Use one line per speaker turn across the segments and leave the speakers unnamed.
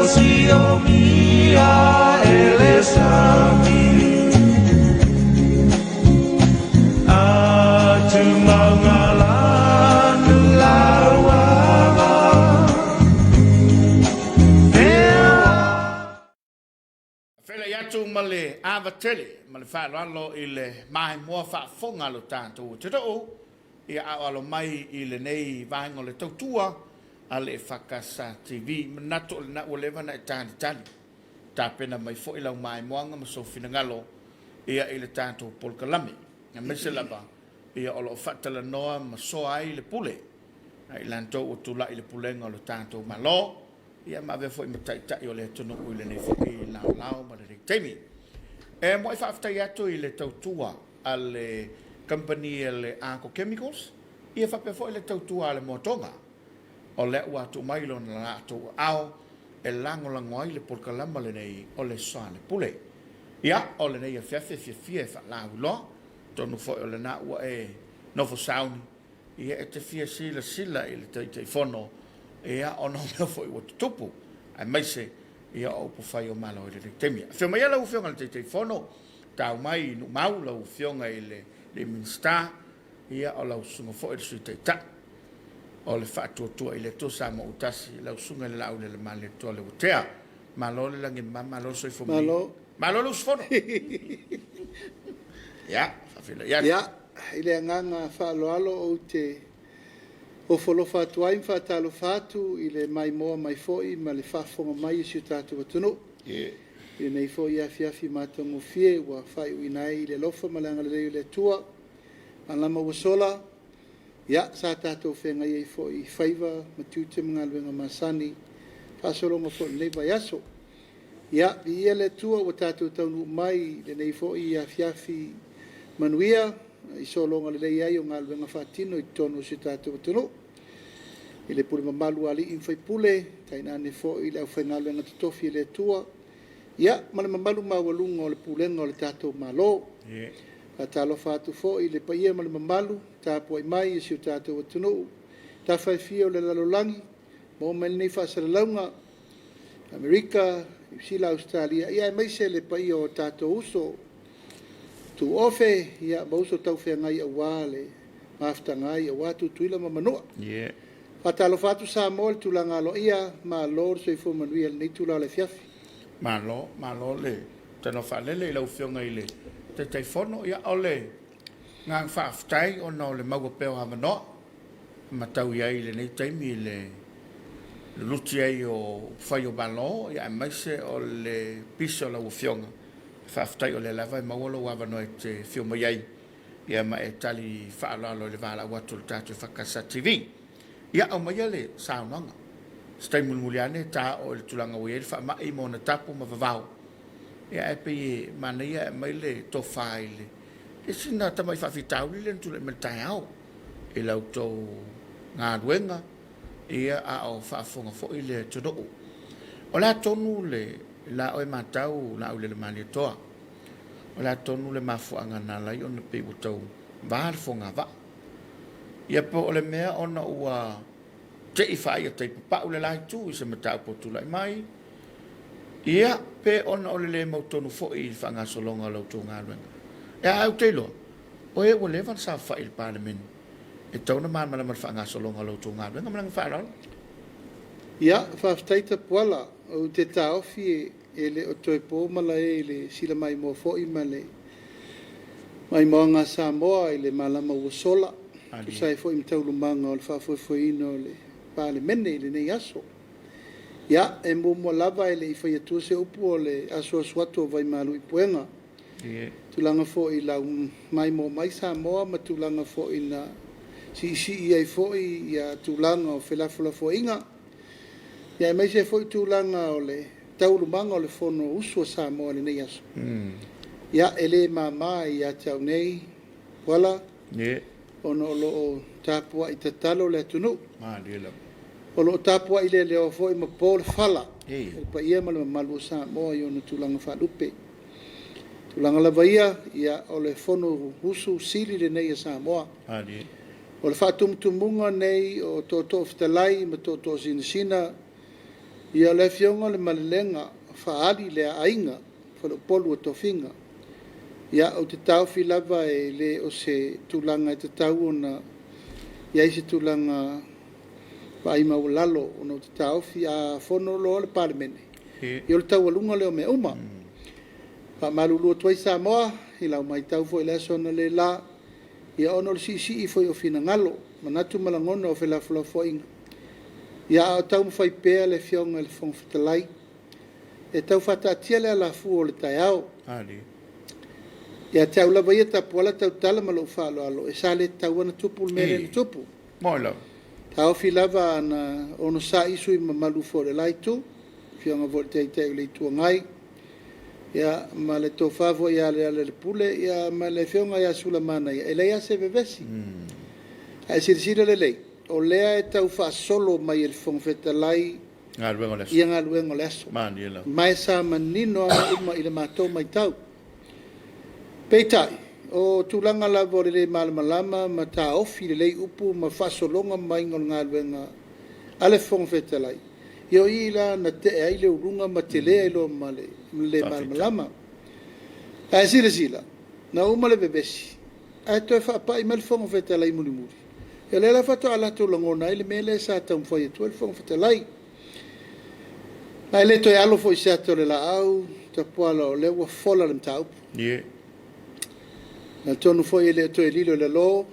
Siomia e le sami Atu maunga lauava Feiloai atu ma le ava tele ma le faaaloalo i le maimoa faafofoga a lo tatou atunuu ia a o alo mai i lenei vaega o le tautua a le EFKS TV. Manatu o lena ua leva ona e talitali, tapena mai foi lau maimoaga ma sou finagalo ia i le tatou polokalame, aemaise lava ia o lo o faatalanoa ma soa ai le pule a i latou ua tulai i le pulega o le tatou Malo. Ia ma avea foi ma taitai o le atunuu i lenei foi laolao ma lenei taimi. E muai faafetai atu i le tautua a le kamupani a le Arco Chemicals, ia faapea foi le tautua a le Moatoga, o lea ua tuu mai lona latou aao e lagolago ai le polokalama lenei o le Soalepule. Ia, o lenei afiafi e fiafia e faalauiloa, atonu foi o lena ua e nofo sauni Ia e te fia silasila i le Taitaifono ia ona o mea foi ua tutupu aemaise ia o upufai o Malo i lenei taimi. Afio maia lau Afioga i le Taitaifono, tau mai i Nuumau lau Afioga i le Minisita, ia o lau Susuga foi i le Sui Taitai o le Faatuatua i le Atua Samoa ua Tasi, lau Susuga i le Laaulialemalietoa Leuatea. Malo le lagi e mama, malo le soifua manuia. Malo. Malo le usufono. Ia, faafeiloai atu.
Ia, i le agaga faaaloalo ou te ofo alofa atu ai ma faatalofa atu i le maimoa mai foi ma le faafofoga mai a si o tatou atunuu i lenei foi afiafi matagofie ua faaiuina ai i le alofa ma le agalelei o le Atua. Malama ua sola, ia, sa tatou feagai ai foi i faiva ma tiute ma galuega masani, faasologa foi i lenei vaiaso. Ia, viia le Atua ua tatou taunuu mai i lenei foi afiafi manuia i sologa lelei ai o galuega faatino i totonu o si o tatou atunuu. I le pule mamalu a alii ma faipule, tainane foi le aufaigaluega totofi a le Atua, ia ma le mamalu maualuga o le pulega o le tatou Malo. Faatalofa atu foi i le paia ma le mamalu tapuai mai a si o tatou atunuu i tafa e fia o le lalolagi, maua mai lenei faasalalauga, Amerika, Niu Sila, Ausetalia, ia aemaise le paia o tatou uso tuofe, ia ma uso taufeagai aua le mafutaga aua Tutuila ma Manua. Faatalofa atu Samoa i le tulaga aloaia, malo le soifua manuia i lenei itula o le afiafi.
Malo, malo le tanoa faalele i lau Afioga i le Taitaifono. Ia, o le agaga faafetai ona o le maua pea o avanoa e matau i ai i lenei taimi i le luluti ai o upufai o Malo, ia aemaise o le pisa o lau Afioga. Faafetai o lea lava e maua lou avanoa e te afio mai ai ia ma e tali faaaloalo i le valaau atu o le tatou EFKS TV. Ia, aumaia le saunoaga. Se taimi mulimuli ane ta oo i le tulaga ua i ai le faamai ma ona tapu ma vavao. Ia, ae pei e manaia e aumai le tofa i le sina tamai faafitauli lea na tulai mai i le taeao i la outou galuega, ia, a o faafofoga foi le atunuu. O le a tonu le la oe matau Laaulialemalietoa? O le a tonu le mafuaaga na ala ai ona pei ua tau va le fogavaa? Ia po o le mea ona ua te i faaia tai papau le la itu i se mataupu ua tulai mai, ia pe ona o le le mautonu foi i le faagasologa o la outou galuega. Ia ae ou te iloa, o e ua leva ona saofai i le Palemene, e tatau ona malamalama i le faagasologa o la outou galuega. Ma le agaga faaaloalo.
Ia, faafetai Tapuala. Ou te taofi e le o toe po malae i le silamaimoa foi ma le maimoaga a Samoa i le malama ua sola, e tusa ai foi ma taualumaga o le faafoefoeina o le Palemene i lenei aso. Ia, e muamua lava e le i fai atua se upu o le asuasu atu o vaimalu i puega, tulaga foi i lau maimoa mai Samoa ma tulaga foi na siisii ai foi ia tulaga o felafolafoaiga, ia aemaise foi tulaga o le taualumaga o le Fonousu a Samoa i lenei aso. Ia, e le mama ia te au nei, Tuala, ona o lo o tapuai tatalo le atunuu. O lo o tapuai leleoa foi ma po le fala i le paia ma le mamalu o Samoa i ona tulaga faalupe. O tulaga lava ia, ia o le Fonousu sili lenei a Samoa. O le faatumutumuga lenei o tootoo fetalai ma tootoo sinasina. Ia o le afioga o le Malelega faaali le aiga faleupolu o tofiga. Ia ou te taofi lava e le o se tulaga e tatau ona i ai se tulaga vaai maualalo ona ou te taofi a fono loa le Palemene, ia o le taualuga lea o mea uma. Faamalulu atu ai Samoa i lau matau foi i le aso analeila, ia ona o le siisii foi o finagalo, manatu ma lagona o felafolafoaiga, ia a o taumafai pea le Afioga i le Fofoga Fetalai e tau faataatia le alafua o le taeao. Ia te au lava ia Tapuala tautala ma lou faaaloalo, e sa le tatau ona tupu le mea lea na tupu. Taofi lava ana onosai sui usufono mamalu foi o le la Itu, Afioga foi i le Taitai o le Itu Agai, ia ma le Tofa foi ia Lealailepule ma le Afioga ia Sulamanaia, e leai lava se vevesi. Ae silasila lelei, o lea e tau faasolo mai e le Fofoga Fetalai ia galuega o le aso. Ma e sa manino lava mea uma i le matou matau. Peitai, o tulaga lava o le le malamalama ma taofi lelei upu ma faasologa maiga o le galuega a le Fofoga Fetalai, ia o i la na tea ai le uluga ma tele ai loa ma le le malamalama. Ae silasila, na uma le vevesi ae toe faapai mai le Fofoga Fetalai mulimuli, ia lea la faatoa latou lagona ai le mea lea sa taumafai atu ai le Fofoga Fetalai. Ma e le toe alo foi i se ata o le laau Tapuala o lea ua fola le mataupu. Atonu foi e le o toe lilo i lalo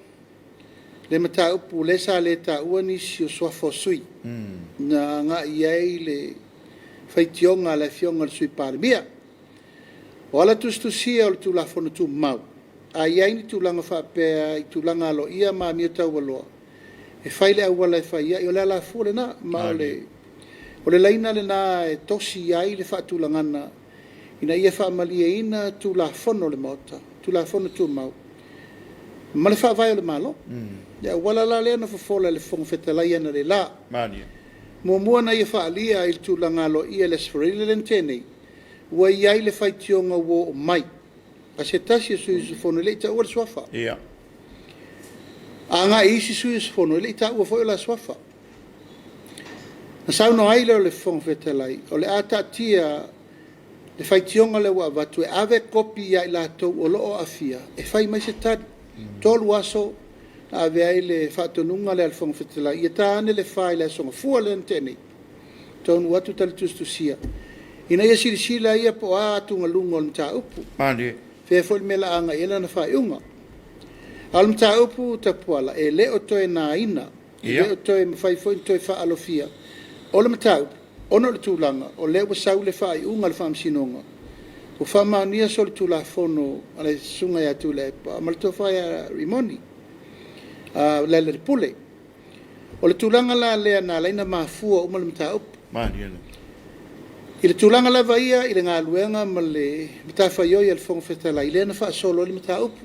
le mataupu lea sa le taua nisi o suafa o sui usufono na agai i ai le faitioga a le Afioga i le Sui Palemia. O ala tusitusia o le Tulafono Tumau, a i ai ni tulaga faapea i tulaga aloaia ma amio taualoa, e fai le auala e fai ai, o le alafua lena, ma o le laina lena e tosi ai le faatulagaga ina ia faamalieina Tulafono a le Maota, Tulafono Tumau ma le Faavae o le Malo. Le auala la lea na fofola e le Fofoga Fetalai analeila. Muamua ona ia faaalia i le tulaga aloaia i le Aso Faraile lea na tea nei, ua i ai le faitioga ua oo mai a se tasi o sui usufono e le i taua le suafa. Agai i isi sui usufono e le i taua foi o la suafa. Na saunoa ai lea o le Fofoga Fetalai, o le a taatia le faitioga lea ua avatu e ave kopi ia i latou o lo o aafia e fai mai se tali. 3 aso na ave ai le faatonuga lea a le Fofoga Fetalai, ia ta ane le 4 i le aso Gafua lea na tea nei, taunuu atu tali tusitusia ina ia silasila ia po o a atugaluga o le mataupu. Fea foi le mea o le a agai i ai lana faaiuga. A o le mataupu Tapuala, e le o toe naina, e le o toe mafai foi ona toe faalofia. O le mataupu, ona o le tulaga o lea ua sau le faaiuga a le Faamasinoga, ua faamaonia solitulafono a le Susuga ia Tuilaepa ma le Tofa ia Rimoni Lealailepule. O le tulaga la lea na ala ai ona mafua uma le mataupu. I le tulaga lava ia i le galuega ma le matafaioi a le Fofoga Fetalai, lea na faasolo ai le mataupu.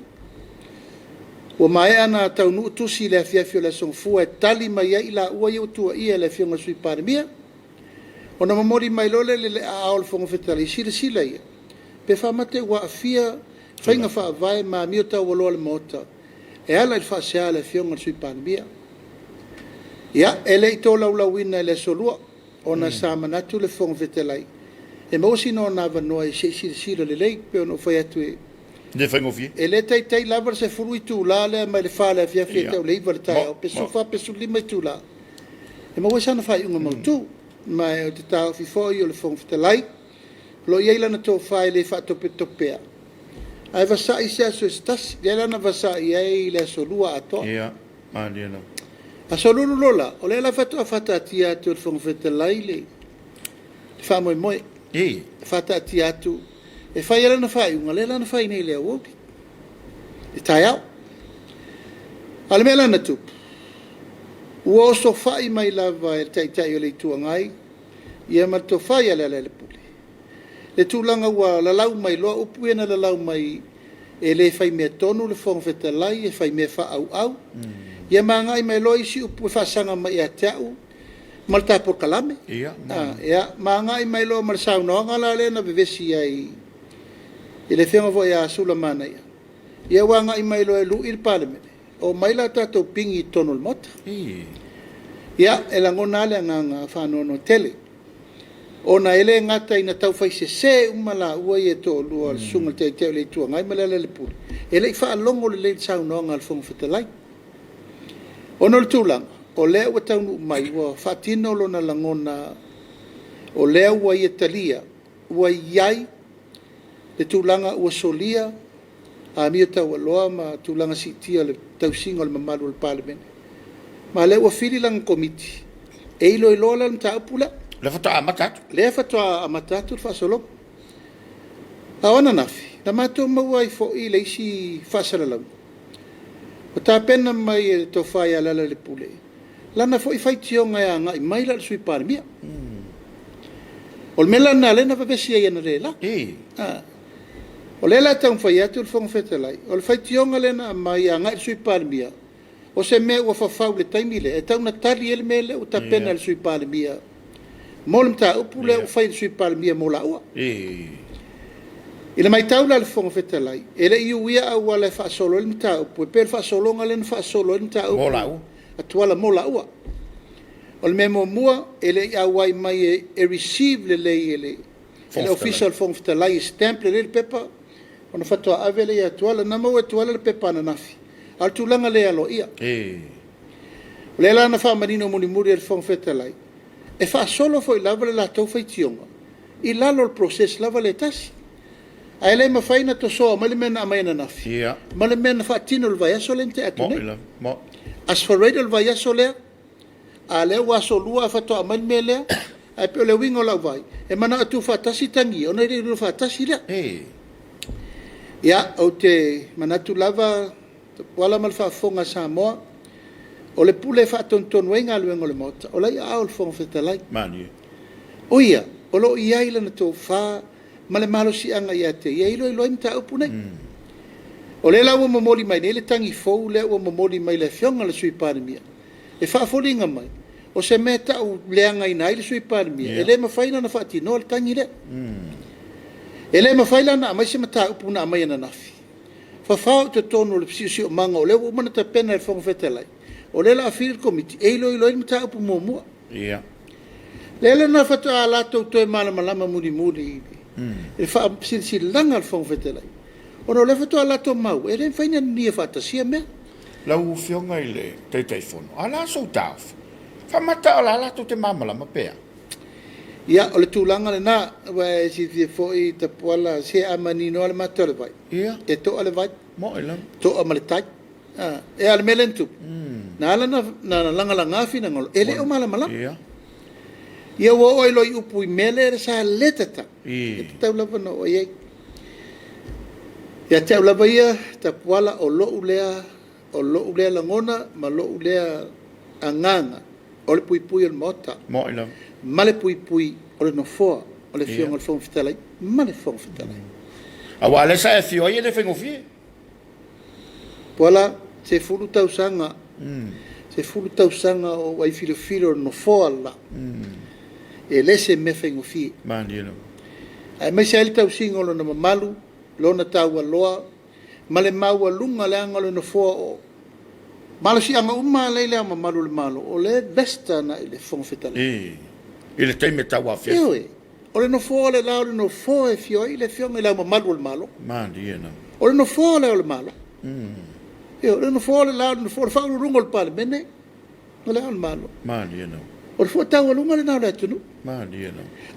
Ua maea ona taunuu tusi i le afiafi o le aso Gafua e tali mai ai i laua ia ua tuuaia e le Afioga i le Sui Palemia. Ona momoli mai loa lea i le aao o le Fofoga Fetalai, silasila ia, pe faamate ua aafia faiga faavae ma amio taualoa a le Maota e ala i le faasea a le Afioga i le Sui Palemia. Ia, e le i tolaulauina i le aso Lua, ona sa manatu le Fofoga Fetalai e maua sina ona avanoa se i silasila lelei, pei ona ou fai atu, e
le faigofie.
E le taitai lava le 10 itula lea mai le 4 i le afiafi e tau i le 9 i le taeao, pe 14 pe 15 itula, e maua ai sana faaiuga mautu. Ma ou te taofi foi o le Fofoga Fetalai, o lo o i ai lana tofa e le faatopetopea, ae vasai se aso se tasi. Lea la na vasai ai le aso Lua atoa. Aso Lulu loa la, o lea la faatoa faataatia atu e le Fofoga Fetalai le faamoemoe. Faataatia atu e fai ai lana faaiuga, lea la na fai nei i le aoauli, le taeao. A o le mea la na tupu, ua osofai mai lava e le Taitai o le Itu Agai ia ma le Tofa ia Lealailepule le tulaga ua lalau mai loa upu ia na lalau mai e le faimeatonu le Fofoga Fetalai, e faimea faaauau, ia ma agai mai loa isi upu e faasaga mai ia te au ma le ta polokalame. Ia, ma agai mai loa ma le saunoaga la lea na vevesi ai i le Afioga foi ia Sulamanaia, ia ua agai mai loa e lui le Palemene, omai la tatou pigi i totonu o le Maota. Ia, e lagona lava le agaga faanoanoa tele. Ona e le gata ina taufai sese uma laua ia e toalua, le Susuga i le Taitai o le Itu Agai ma Lealailepule, e le i faalogo lelei i le saunoaga a le Fofoga Fetalai. Ona o le tulaga, o lea ua taunuu mai ua faatino lona lagona, o lea ua ia talia, ua i ai le tulaga ua solia amio taualoa ma tulaga siitia o le tausiga o le mamalu o le Palemene. Ma o lea ua fili lana Komiti e iloiloa la le mataupu lea.
Lea faatoa amata atu.
Lea faatoa amata atu le faasologa. A o ananafi, na matou maua ai foi le isi faasalalauga, ua tapena mai e le Tofa ia Lealailepule lana foi faitioga e agai mai la i le Sui Palemia. O le mea la lena lea na vevesi ai analeila. O lea la e taumafai atu le Fofoga Fetalai, o le faitioga lea na aumai agai i le Sui Palemia, o se mea ua fafau i le taimi lea, e tatau ona tali ai le mea lea ua tapena e le Sui Palemia mo le mataupu lea ua fai e le Sui Palemia mo laua. I le matau la a le Fofoga Fetalai, e le i uia auala e faasolo ai le mataupu, e pei o le faasologa lea na faasolo ai le mataupu a Tuala mo laua. O le mea muamua, e le i auai mai e receive lelei e le Ofisa o le Fofoga Fetalai e stamp lelei le pepa ona faatoa ave lea ia Tuala. Na maua e Tuala le pepa ananafi, a o le tulaga le aloaia. O lea la na faamanino mulimuli e le Fofoga Fetalai, e faasolo foi lava le latou faitioga i lalo o le process lava lea e tasi. Ae le mafai ona tosoa mai le mea na aumai ananafi ma le mea na faatino i le vaiaso lea na tea atu nei. Aso Faraile o le vaiaso lea, a o lea ua aso Lua ae faatoa aumai le mea lea. Ae pei o le uiga o lau vaai, e manao e tuufaatasi tagi ia ona iloilo faatasi lea. Ia, ou te manatu lava Tapuala ma le faafofoga a Samoa, o le pule e faatonutonu ai galuega a le Maota, o la e i aao o le Fofoga Fetalai. O ia, o lo o i ai lana tofa ma le malosiaga ia te ia e iloilo ai mataupu nei. O lea la ua momoli mai nei le tagi fou lea ua momoli mai e le Afioga i le Sui Palemia, e faafoliga mai o se mea e tau leagaina ai le Sui Palemia, e le mafai la ona faatinoa le tagi lea. E le mafai la ona aumai se mataupu na aumai ananafi, fafao i totonu o le siosiomaga o lea ua uma ona tapena e le Fofoga Fetalai, o lea o le a fili le Komiti e iloilo ai le mataupu muamua. Lea la na faatoa latou toe malamalama mulimuli i le faasilasilaga a le Fofoga Fetalai, ona o lea faatoa latou maua, e le mafai ona ania faatasia mea.
Lau Afioga i le Taitaifono, a o le a sou taofi? Faamata o la latou te malamalama pe a?
Ia, o le tulaga lena, aua e silafia foi Tapuala, se a manino lava le mata o le vai, e to'a le vai, to'a ma le tai. E a le mea lea na tupu? Na ala ona lagalaga finagalo, e le o malamalama. Ia ua oo ai loa i upu i mea lea sa le tatau, e tatau lava ona oo i ai. Ia te au lava ia, Tapuala, o lou lea, o lou lea lagona ma lou lea agaga, o le puipui o le Maota ma le puipui o le Nofoa o le Afioga i le Fofoga Fetalai ma le Fofoga Fetalai.
Aua o lea sa e afio ai e le faigofie.
Tuala, 10 tausaga, 10 tausaga o ou aifilofilo i le Nofoa le la. E le se mea faigofie. Aemaise ai le tausiga o lona mamalu, lona taualoa ma le maualuga, leaga o le Nofoa o malosiaga uma lea i le Ao Mamalu o le Malo, o lea e vest agai i le Fofoga Fetalai.
I le taimi e tauafiafi.
Ioe, o le Nofoa le la o le Nofoa e afio ai le Afioga i le Ao Mamalu o le Malo. O le Nofoa lea o le Malo. Ioe, o le Nofoa le la o le Nofoa, o le Faauluuluga o le Palemene, o le Ao o le Malo. O le fua taualuga lena o le atunuu.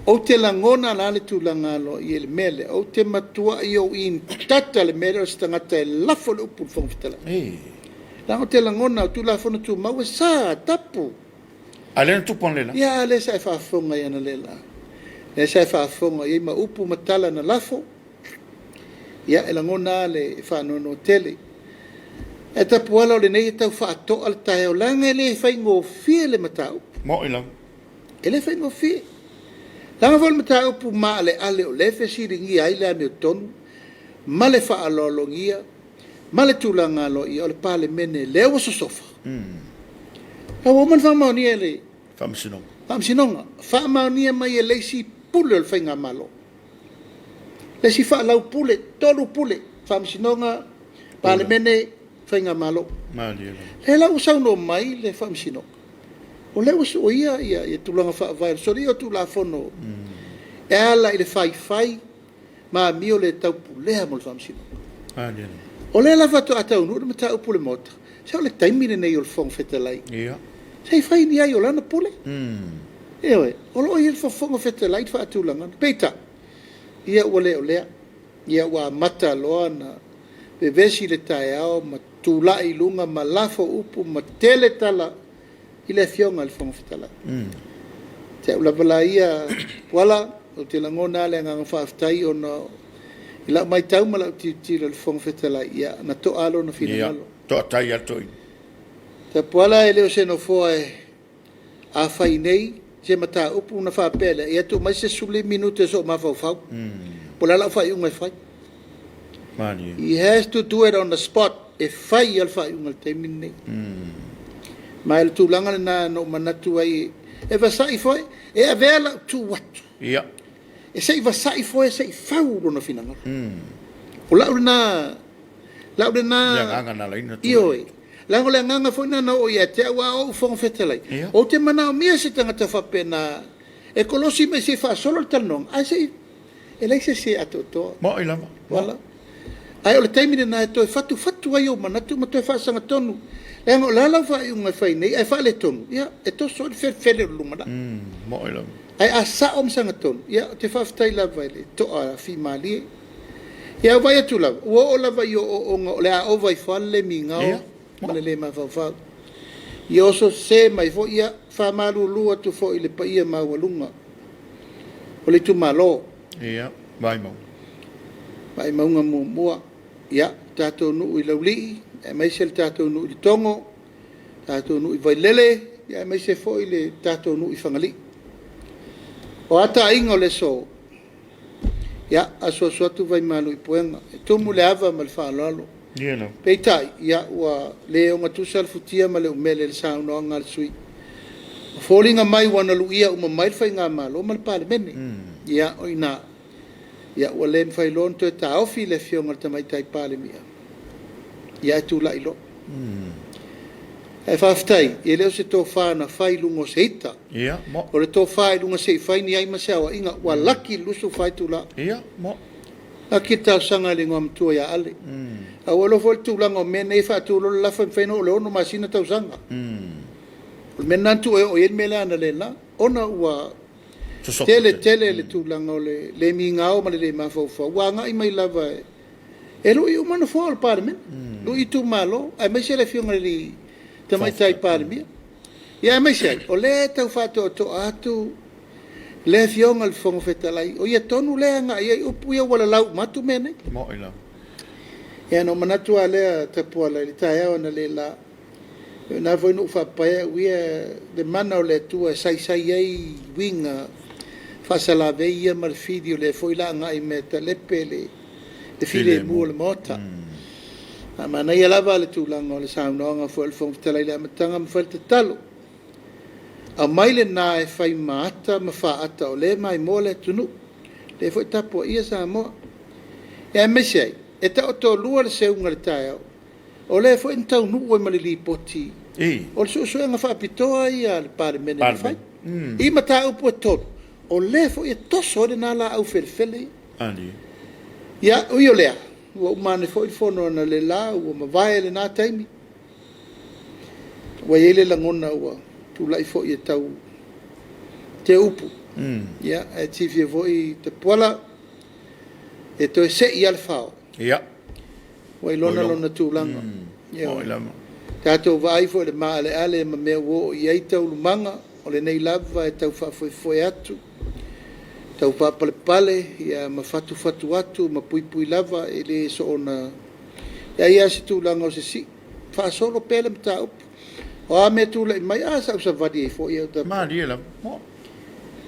Ou te lagona la le tulaga aloaia i le mea lea. Ou te matuai ou intata le mea lea o se tagata e lafo le upu i le Fofoga Fetalai. Leaga ou te lagona o Tulafono Tumau e sa, tapu.
A lea na tupu analeila?
Ia, a lea sa e faafofoga i analeila. Lea sa e faafofoga i ai ma upu ma tala na lafo. Ia, e lagona lava le faanoanoa tele. Ae Tapuala o lenei e tau faatoa le taeao, leaga e le faigofie le mataupu.
Mo'i lava.
E le faigofie. Leaga foi o le mataupu maaleale o lea e fesiligia ai le amiotonu ma le faaaloalogia ma le tulaga aloaia o le Palemene lea ua sosofa. A ua uma ona faamaonia e le
Faamasinoga.
Faamasinoga. Faamaonia mai e le isi pule o le Faigamalo. Le isi faalaupule, 3 pule, Faamasinoga, Palemene, Faigamalo. Lea la ua saunoa mai le Faamasinoga, o lea ua soia ia tulaga faavae, solia o Tulafono. E ala i le faifai ma amio le taupulea mo le Faamasinoga. O lea la faatoa taunuu le mataupu i le Maota, se o le taimi lenei o le Fofoga Fetalai se i fai ni ai o lana pule. Ioe, o lo o i le Fofoga Fetalai le faatulagaga. Peitai, ia ua le o lea. Ia ua amata loa ona vevesi le taeao ma tulai i luga ma lafo upu ma tele tala i le Afioga i le Fofoga Fetalai. Te au lava la ia Tuala, ou te lagona lava le agaga faafetai ona i lau matau ma lau tilotilo i le Fofoga Fetalai, ia, na toa lava lona finagalo.
Ia, toatai lava le toeaina.
Tapuala e le o se nofoa e a fai nei se mataupu ona faapea lea, ia tuu mai se 15 minute se i ou mafaufau, po o le a lau faaiuga e fai.
Malie.
He has to do it on the spot. E fai lava le faaiuga i le taimi lenei. Ma o le tulaga lena na ou manatu ai, e vasai foi, e avea lau tu atu. E se i vasai foi, se i fau lona finagalo. O lau lena, lau lena.
Le agaga na alaina tulai.
Ioe. Leaga o le agaga foi lena na oo ia te au a o ou Fofoga Fetalai. Ou te manaomia se tagata faapena e kolosi mai se i faasolo le talanoaga, ae se i e leai se isi e atoatoa.
Mo'i lava.
Voilà. Ae o le taimi lena e toe fatufatu ai ou manatu ma toe faasagatonu. Leaga o le a lau faaiuga e fai nei ae faaletonu, ia, e toso ai le felefele o le lumanai.
Mo'i lava.
Ae a sao ma sagatonu, ia, ou te faafetai lava i le toa fimalie. Ia, vaai atu lava, ua oo lava i ooooga o le a ova ifo lava le le migao ma le le mafaufau. Ia oso sese mai foi, ia, faamalulu atu foi i le paia maualuga o le itumalo.
Ia, Vaimauga.
Vaimauga muamua. Ia, tatou nuu i Laulii, aemaise le tatou nuu i Letogo, tatou nuu i Vailele, ia aemaise foi le tatou nuu i Fagalii. O a taaiga o le aso, ia, asuasu atu vaimalu i puega, e tumu le ava ma le faaaloalo.
Ia lava.
Peitai, ia, ua le ogatusa le futia ma le umele i le saunoaga a le sui usufono. O foliga mai ua na luia uma mai le Faigamalo ma le Palemene. Ia, o i ina, ia, ua le mafai loa ona toe taofi le Afioga i le Tamaitai Palemia, ia ae tulai loa. Ae faafetai, e le o se tofa na fai i luga o se ita.
Ia, mo.
O le tofa i luga se i fai ni ai ma se aoaiga, ua laki le 24 itula.
Ia, mo.
Laki le talosaga i le igoamatua ia Ale. Ae ua iloa foi le tulaga o mea nei e faatu loa le lafo e mafai ona oo i le 6 masina tausaga. O le mea lena na tuu e oo i ai le mea lea analeila, ona ua tele tele le tulaga o le le migao ma le le mafaufau, ua agai mai lava e lui uma nofoa o le Palemene, lui itumalo, aemaise le Afioga i le Tamaitai Palemia. Ia aemaise ai, o lea e tau faatoatoa atu le Afioga i le Fofoga Fetalai, o ia tonu lea e agai ai upu ia ua lalau uma atu mea nei.
Mo'i lava.
Ia na ou manatu lava lea Tapuala i le taeao analeila, o lena foi na ou faapae au ia le mana o le Atua e saisai ai uiga faasalavei ia ma le fili o lea foi la agai mai e talepe le filemu o le Maota. A manaia lava le tulaga o le saunoaga foi a le Fofoga Fetalai i le amataga ma fai le tatalo. Aumai lena e fai ma ata ma faata o lea e maimoa le atunuu, lea foi e tapuaia Samoa. Ia aemaise ai, e taotolua le seuga i le taeao, o lea foi na taunuu ai ma le lipoti o le suesuega faapitoa ia a le Palemene na fai. I mataupu e 3, o lea foi e toso ai lena laau felefele ia. Ia, ui o lea, ua uma ane foi le fono analeila, ua mavae lena taimi, ua i ai le lagona ua tulai foi e tau te upu. Ia, ae silafia foi Tapuala, e toe sei lava le fao. Ua iloga lona tulaga.
Mo'i lava.
Tatou vaai foi i le maaleale ma mea ua oo i ai taualumaga, o lenei lava e tau faafoefoe atu, tau faapalepale ia ma fatufatu atu ma puipui lava e le soona i ai lava se tulaga o se sii. Faasolo pea le mataupu. O a mea tulai mai, a sa ou savali ai foi au Tapuala.
Malie lava. Mo'i.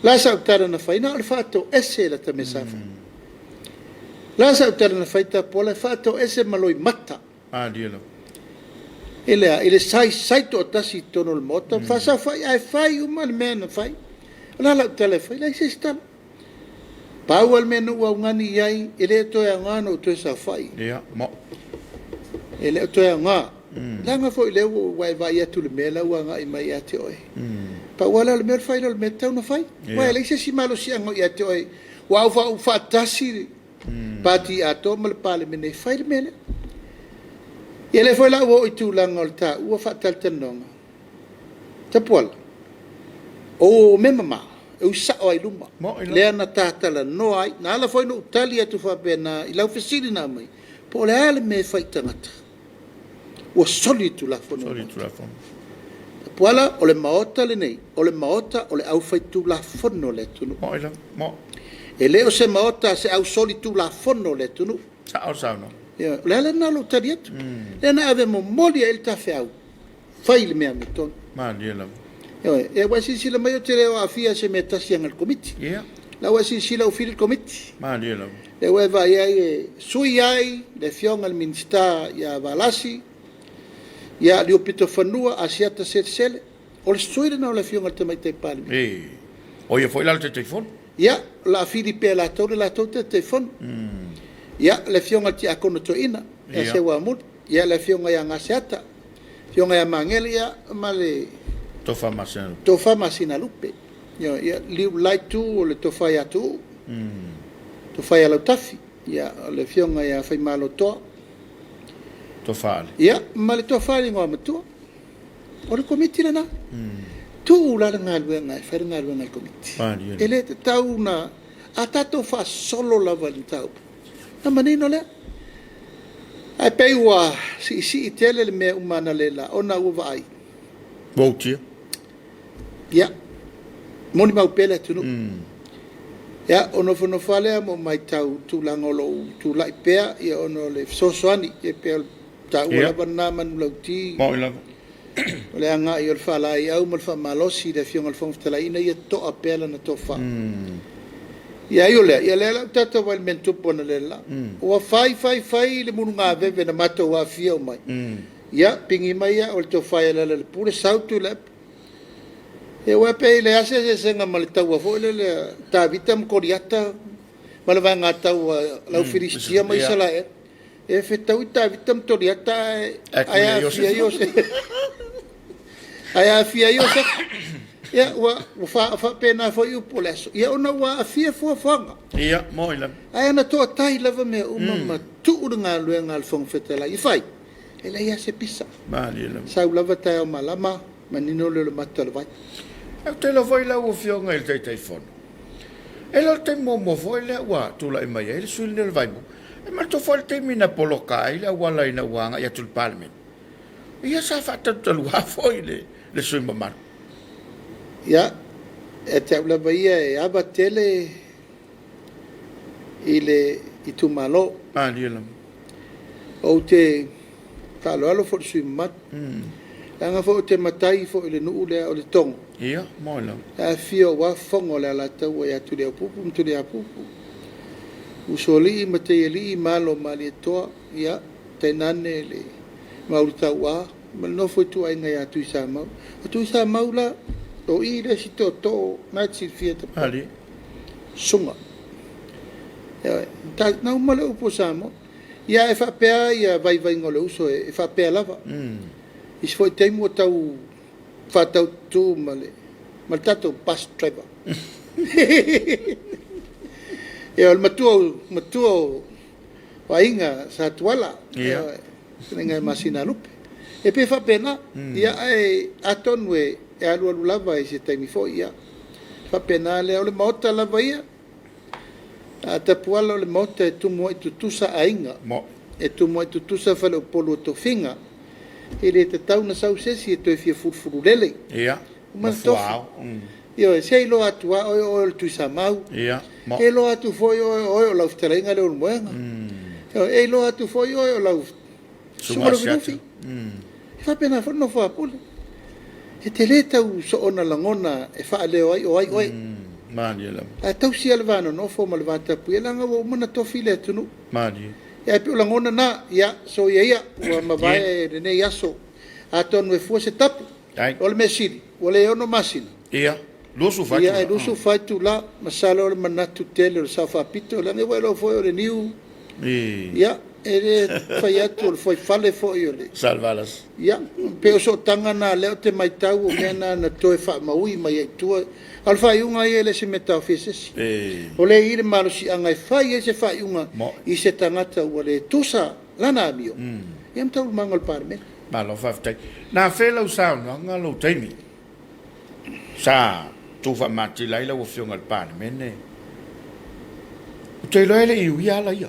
La sau tala na fai, na o le faatoese la ta mea sa fai. La sau tala na fai Tapuala, e faatoese ma loimata.
Malie lava.
E le i le saisai toatasi i totonu o le Maota, faasaofai ae fai uma le mea na fai. O le a lau tala e fai, leai se isi tala. Pau lava le mea na ou augani i ai, e le toe aoga ona ou toe saofai.
Ia, mo.
E le o toe aoga. Leaga foi lea ua e vaai atu i le mea la ua agai mai ia te oe. Pau lava lea o le mea o le fai lea o le mea e tatau ona fai. Aua e leai se isi malosiaga o ia te oe, ua aufaatasi le Pati atoa ma le Palemene e fai le mea lea. Ia lea foi la ua oo i tulaga o le taua faatalatalanoaga, Tapuala, o mea mama, e ui sao lava i luma, lea na ta talanoa ai. Na ala foi ona ou tali atu faapena i lau fesili na aumai, po o le a le mea e fai i tagata ua soli le Tulafono a le Maota. Tapuala, o le Maota lenei, o le Maota o le aufaitulafono a le atunuu. E le o se Maota a se ausolitulafono o le atunuu.
Sao le saunoaga.
Ioe. O le ala lena o lou tali atu. Lea na ave momoli ai le tafeau, fai le mea amiotonu.
Malie lava.
Ioe. Ia ua e silasila mai ou te le o aafia i se mea e tasi e ana le Komiti.
Ia.
La ua e silasila ua fili le Komiti.
Malie lava.
Lea ua e vaai ai e sui ai le Afioga i le Minisita ia Valasi, ia Liopitofanua Asiata Selesele. O le sui lena o le Afioga i le Tamaitai Palemia.
Ee. O ia foi la le Taitaifono.
Ia, o le a fili pea e latou le latou Taitaifono. Ia, le Afioga i le Tiakono Toeaina ia Seuamuli, ia le Afioga ia Gaseata, Afioga ia Magele, ia ma le
Tofa Masinalupe.
Tofa Masinalupe. Ia, ia Liu Laitu o le Tofa ia Tuuu. Tofa ia Lautafi, ia o le Afioga ia Faimalotoa.
Tofa Ale.
Ia, ma le Tofa i le Igoamatua. O le Komiti lena. Tuu la le galuega e fai le galuega a le Komiti. E le tatau ona a tatou faasolo lava i le mataupu, ona manino lea. Ae pei ua siisii tele le mea uma analeila ona ua vaai.
Ua utia.
Ia, molimau pea le atunuu. Ia, ona nofonofo lava lea ma ou matau i tulaga o lo o tulai pea ia ona o le fesoasoani, e pei o le taua lava lena manulauti.
Moni lava.
O le agai o le faalaeiau ma le faamalosi i le Afioga i le Fofoga Fetalai ina ia toa pea lana tofa. Ia ai o lea, ia lea la ua tatou vaai i le mea na tupu analeila. Ua fai fai fai le mulugaveve na matou aafia uma ai. Ia, pigi mai au e le tofa ia Lealailepule, sau Tuilaepa. Ia aua e pei e leai lava se eseesega ma le taua foi lele a Tavita ma Koliata ma le vaega taua a le au Filisitia ma Isaraelu. E fetaui Tavita ma Koliata ae aafia ai Iosefa. Ae aafia ai Iosefa. Ia, ua faapena foi upu o le aso. Ia, ona ua aafia fuafuaga.
Ia, moni lava.
Ae na toatai lava mea uma ma tuu le galuega a le Fofoga Fetalai e fai, e leai lava se pisa.
Malie lava.
Sau lava taeao malama, manino lea o le mata o le vai.
Ou te iloa foi lau Afioga i le Taitaifono, e le o le taimi muamua foi lea ua tulai mai ai le sui usufono lenei o le Vaimauga. E manatua foi le taimi na poloka ai le auala ina ua agai atu i le Palemene. Ia sa faatalutaluā foi le sui usufono mamalu.
Ia, ia te au lava ia e ava tele i le itumalo.
Malie lava.
Ou te faaaloalo foi i le sui usufono mamalu. Leaga foi ou te matai foi i le nuu lea o Letogo.
Ia, moni lava.
Le afifio aua Fofoga o le Alataua ia Tuliaupupu ma Tuliapupu, Usoalii ma Teialii ma Alo o Malietoa, ia, tainane le Maulutau'a ma le nofo ituaiga ia Tuisamau. O Tuisamau la, o i le isi tootoo na e te silafia Tapuala. Susuga. Ioe, na uma le upu a Samoa. Ia e faapea ia vaivaiga o le uso e faapea lava. Isi foi taimi ua tau faataututu ma le ma le tatou bus driver. Ia o le matua matua o aiga Sa Tuala.
Ia.
Fetalaiga ia Masinalupe. E pei e faapena. Ia ae atonu e alualu lava i se taimi foi ia faapena lea. O le Maota lava ia, a Tapuala o le Maota e tumu ai tutusa aiga, e tumu ai tutusa faleupolu o tofiga. E le tatau ona sau se isi e toe fia fulufululele.
Ia,
ma tofi. Ioe, se iloa atu lava oe o oe o le Tuisamau.
Ia,
E iloa atu foi oe o oe o lau fetalaiga Leulumoega. Ioe, e iloa atu foi oe o lau Susuga Lufilufi. E faapena foi le nofo a Pule. E te le tau soona lagona e faaleo ai o ai oe.
Malie lava.
Ae tausi lava le va nonofo ma le va tapuia leaga ua uma ona tofi le atunuu.
Malie.
Ia ae pei o lagona na, ia soia ia ua mavae lenei aso. Atonu e fua se tapu. O le mea sili, ua le 6 masina.
Ia, 24
itula. Ia, e 24 itula. Masalo o le manatu tele o le Sao Faapito, leaga ua iloa foi o le niu. Ia, E le fai atu o le fuaifale foi o le.
Salevalasi.
Ia, pei o sootaga na lea ou te matau o mea na na toe faamaui mai ai i tua. A o le faaiuga ia e le o se mea e taofia e se isi. O lea e i ai le malosiaga e fai ai se faaiuga i se tagata ua le tusa lana amio, ia ma taualumaga o le Palemene.
Malo faafetai. Na afea lau saunoaga lou taimi sa tu faamatila ai lau Afioga i le Palemene. Ou te iloa e le i uia ala ia.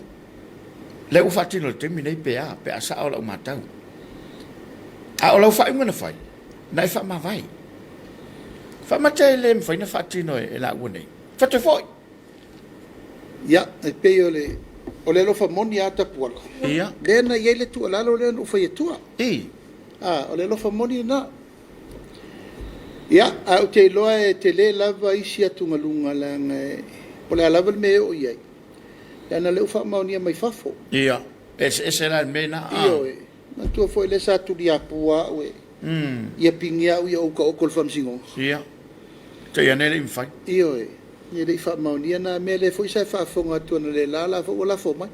Lea ua faatino i le taimi nei pe a, pe a sao lau matau. A o lau faaiuga na fai, na e faamavae. Faamata e le mafai na faatino e laua nei. Fatu foi.
Ia, e pei o le o le alofa moni a Tapuala.
Ia.
Lea na i ai le tuualalo lea na ou fai atua.
I.
A, o le alofa moni lena. Ia, ae ou te iloa e tele lava isi atugaluga leaga e, po o le a lava le mea e oo i ai, leaga o lea ua faamaonia mai fafo.
Ia, e eseese la le mea lena.
Ioe. Manatua foi lea sa tuliapua au e ia pigia au ia ou taoto i le faamasinoga.
Ia. Te i ane e le i mafai.
Ioe. E le i faamaonia na mea, lea foi sa e faafofoga atu analeila la foi ua lafo mai.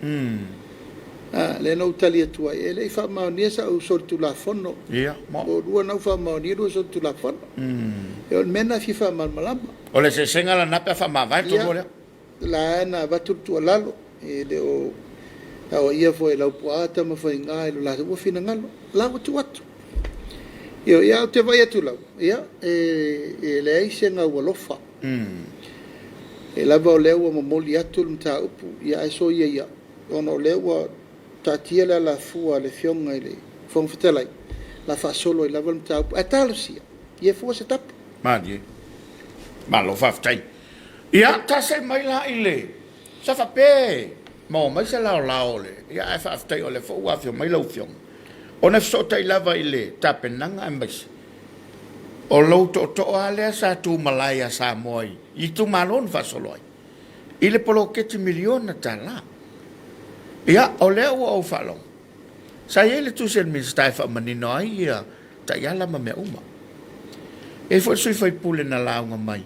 A, lea na ou tali atu ai, e le i faamaonia sau solitulafono.
Ia, mo.
Ua lua na ou faamaonia lua solitulafono. E o le mea na e fia faamalamalama.
O le eseesega lena pe a faamavae le tonu lea.
Ia, la na avatu le tuualalo, e le o aoaia foi e Laupua Tamafaiga i lo latou ua finagalo, la ua tuu atu. Ioe, ia, ou te vaai atu lava, ia, e leai se gaualofa. E lava o lea ua momoli atu le mataupu, ia ae soia ia, ona o lea ua taatia le alafua a le Afioga i le Fofoga Fetalai, la faasolo ai lava le mataupu. Ae talosia, ia fua se tapu.
Malie. Malo faafetai. Ia, tasi mai la i le sa faapea maua mai se laolao o le, ia ae faafetai o lea foi ua afio mai lau Afioga. Ona e fesootai lava i le tapenaga aemaise o lou tootoo lava lea sa tu malae ia Samoa i itumalo na faasolo ai i le poloketi miliona tala. Ia, o lea ua ou faalogo, sa i ai le tusi a le Minisita e faamanino ai ia taiala ma mea uma. E i ai foi le sui faipule na lauga mai,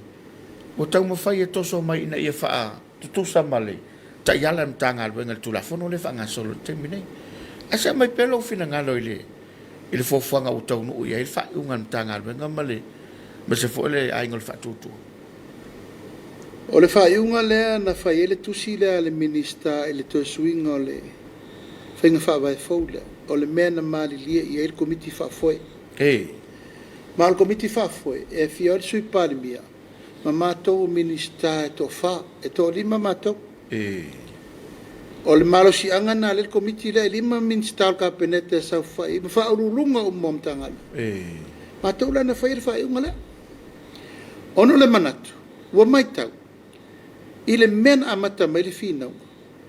ua taumafai e toso mai ina ia faatutusa ma le taiala a le Matagaluega i le Tulafono lea e faagasolo i le taimi nei. Ae se aumai pea lou finagalo i le i le fuafuaga ua taunuu i ai le faaiuga a le Matagaluega ma le aemaise foi le aiga o le faatuatua.
O le faaiuga lea na fai ai le tusi lea a le Minisita i le toe suiga o le faiga faavae fou lea, o le mea na malilie i ai le Komiti Faafoe. Ma o le Komiti Faafoe e afio ai le Sui Palemia ma matou o Minisita e toafa, e toalima matou. O le malosiaga lena a lea Komiti lea, e 5 Minisita o le Kapeneta e saofai ma faauluuluga uma o Matagaluega. Matou la na faia le faaiuga lea. Ona o le manatu, ua matau i le mea na amata mai le finauga,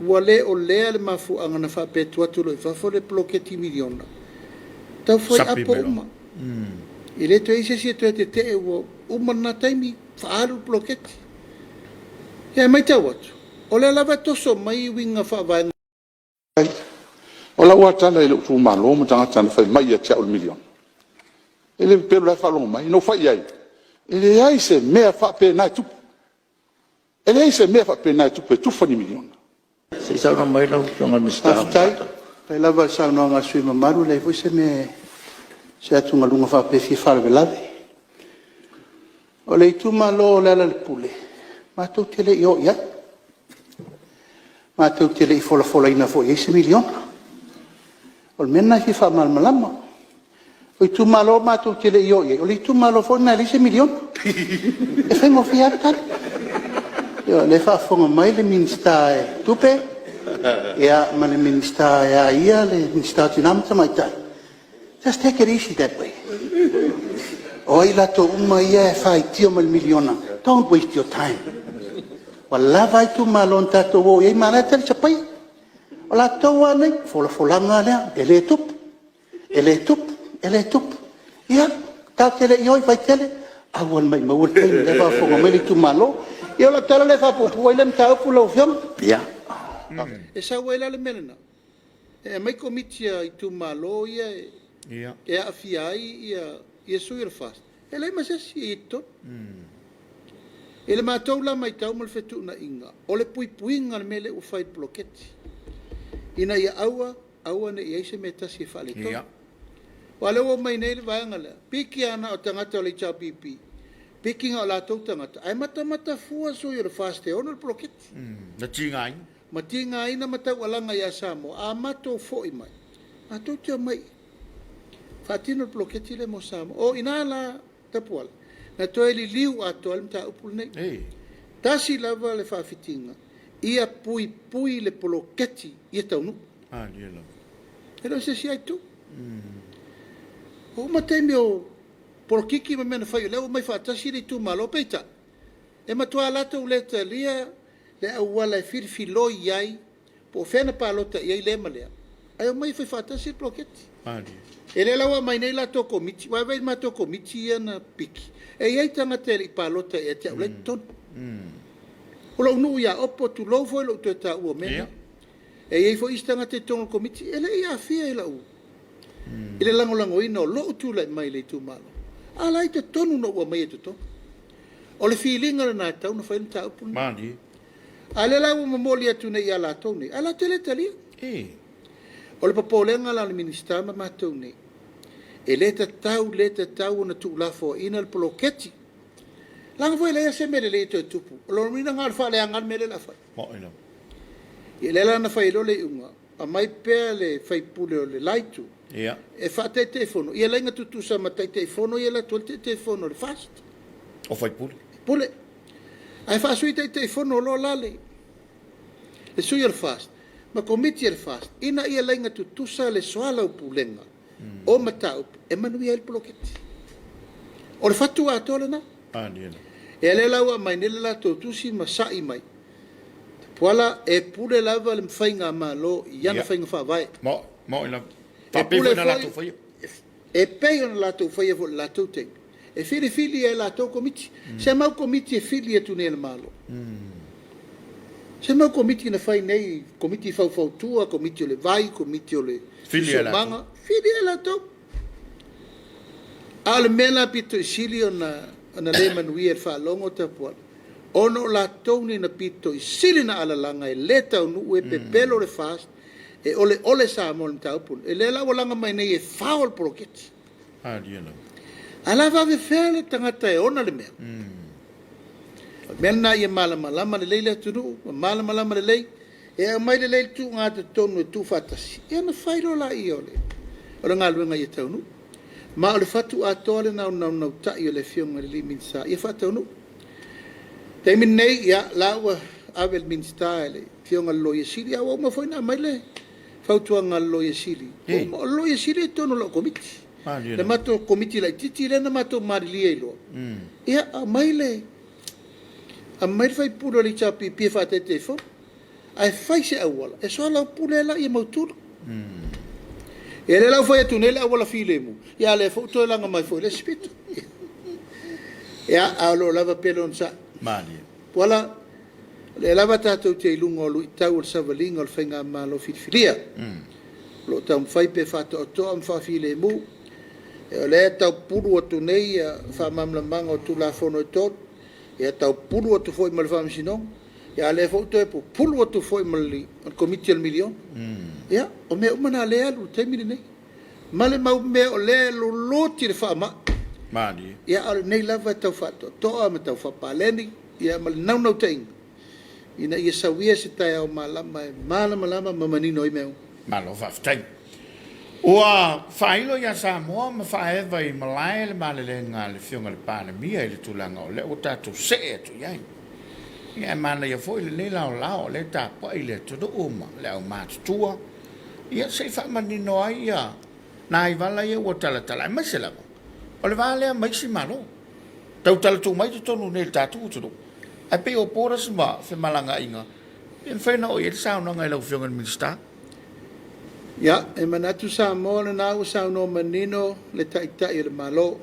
ua le o lea le mafuaaga na faapea atu atu loa i fafo le poloketi miliona. Tau fai apo uma. E le toe i ai se isi e toe tetee ua uma lena taimi, faaalu le poloketi. Ia e matau atu, o lea lava e toso mai uiga faavae.
O lau lava tala i lou itumalo ma tagata na fai mai ia te au i le miliona, e le pepelo o la e faalogo mai. Na ou fai i ai, e leai se mea faapena e tupu. E leai se mea faapena e tupu e tufa ni miliona.
Se i saunoa mai lau Afioga i le Minisita o
Faafetai. Faafetai lava i le saunoaga a le sui usufono mamalu, e leai foi se mea, se atugaluga faapea e fia faalavelave. O le itumalo o Lealailepule, matou te le i o i ai, matou te le i folafolaina foi i ai se miliona. O le mea lena e fia faamalamalama. O itumalo matou te le i o i ai, o le itumalo foi lena e leai se miliona. E faigofie lava le tali. Ia o lea e faafofoga mai le Minisita o Tupe ma le Minisita e a ia le Minisita o Tina ma Tamaitai, just take it easy that way. O ai latou uma ia e faitio mai i le miliona, don't waste your time. Ua lava itumalo na tatou o i ai ma o la e talisapaia. O latou lava nei, o le folafolaga lava lea, e le tupu, e le tupu, e le tupu. Ia, tatou te le i o i Vaitele, ae ua maumau e le taimi, o la e faafofoga mai le itumalo. Ia o lau tala lea e faapuupuu ai lea mataupu lau Afioga. E sau ai la le mea lena, e aumai Komiti a itumalo ia e aafia ai sui o le FAST, e leai ma se isi e i ai i totonu. I le matou la matau ma le fetuunaiga, o le puipuiga o le mea lea ua fai i le poloketi. Ina ia aua, aua ne i i ai se mea e tasi e faaletonu. Aua o lea ua omai nei le vaega lea, piki lava na o tagata o le HRPP, piki na o latou tagata, ae matamata fua sui o le FAST e ono le poloketi.
Na tigaina.
Ma tigaina ma taualaga ia Samoa, a matou foi mai, matou te omai faatino le poloketi lea mo Samoa. O i ina la Tapuala, na toe liliu atoa ai le mataupu lenei. Tasi lava le faafitiga, ia puipui le poloketi ia taunuu. E le o se isi itu. Ua uma taimi o polokiki ma mea na fai, o lea ua omai faatasi le itumalo, peitai, e matua latou le talia le auala e filifiloi ai, po o fea na palota i ai lea ma lea, ae omai e fai faatasi le poloketi. E le la ua aumai nei latou komiti, aua e vaai i matou komiti ia na piki, e i ai tagata e le i palota ia te au la e i totonu. O lou nuu ia Opo, tulou foi lou toe taua o mea nei. E i ai foi isi tagata i totonu o le komiti e le i aafia i lau i le lagolagoina o lou tulai mai i le itumalo, a o la e i totonu na ou aumaia i totonu. O le filiga lena e tatau ona fai le mataupu lenei. A o lea la ua momoli atu nei ia latou nei, ae latou te le talia. O le popolega la o le Minisita ma matou nei, e le tatau, le tatau ona tuulafoaiina le poloketi. Leaga foi e leai lava se mea lelei e toe tupu. O lona uiga na o le faaleaga lava le mea lea o le a fai. Ia lea la na fai ai loa le iuga, aumai pea le sui usufono o le la itu e faa-Taitaifono, ia laina tutusa ma Taitaifono ia e alu atu ai le Taitaifono o le FAST.
O sui usufono.
Pule. Ae faasui Taitaifono loa la le sui o le FAST ma Komiti a le FAST ina ia laina tutusa le soalaupulega o mataupu e manuia ai le poloketi. O le fatu atoa lena. Ia lea la ua aumai nei le latou tusi ma sa'i mai, Tapuala, e pule lava le Faigamalo i ana faiga faavae.
E pule foi,
e pei ona latou faia foi i le latou taimi, e filifili e latou komiti. Se mau komiti e fili atu nei e le Malo. Se mau komiti na fai nei, komiti faufautua, komiti o le vai, komiti o le siosiomaga, fili e latou. A o le mea la pito i sili ona le manuia i le faalogo Tapuala, ona o latou nei na pito i sili ona alalaga e le taunuu, e pepelo le FAST, e oleole Samoa i le mataupu lenei. O lea la ua laga mai nei e fao le poloketi. Ae la faapefea le tagata e ona le mea? O le mea lena ia malamalama lelei le atunuu, ma malamalama lelei, e aumai lelei le tuuga totonu e tuufaatasi, ia ona fai loa lea o le galuega ia taunuu. Ma o le fatu atoa lena o le naunautai o le Afioga i le Minisita ia faataunuu. Taimi lenei, ia, la ua ave le Minisita i le Afioga i le Loia Sili, a ua uma foi ona aumai le fautuaga a le Loia Sili. O le Loia Sili e i totonu o lau komiti. Le matou komiti laitiiti lea na matou malilie ai loa, ia aumai le sui usufono o le HRPP e faataitaifono, ae fai se auala e soalaupule ai laia mautu. Ia lea la ua fai atu nei le auala filemu, ia a o lea foi ua toe laga mai foi i le isi pito. Ia, ae o lo o lava pea le onosai. Tuala, o lea lava tatou te i luga o luitau o le savaliga o le faigamalo filifilia. O lo o taumafai pea e faatoatoa ma faafilemu. O lea e tau pupulu atu nei faamalamalamaga o Tulafono e 3, ia tau pupulu atu foi ma le Faamasinoga, ia a o lea foi ua toe pupulu atu foi ma le Komiti o le Miliona. Ia, o mea uma na o lea e alu i le taimi lenei. Ma le mau mea o lea e loloti le faamai. Ia, a o lenei lava e tau faatoatoa ma tau faapaleni, ia ma le naunautaiga ina ia sauia se taeao malama e malamalama ma manino ai mea uma.
Malo faafetai. Ua faailo ia Samoa ma faaeva i malae le malelega a le Afioga i le Palemia i le tulaga o lea ua tatou see atu i ai. Ia, e manaia foi lenei laolao o lea e tapuai le atunuu ma le aumatutua, ia se i faamanino ai ia nai vala ia ua talatala, aemaise lava o le va lea ma isi Malo. Tautala tuu mai totonu nei i le tatou atunuu, ae pei o borders ma femalagaaiga, pe mafai ona oo i ai le saunoaga i lau Afioga i le Minisita.
Ia, e manatu Samoa lena ua saunoa manino le Taitai o le Malo.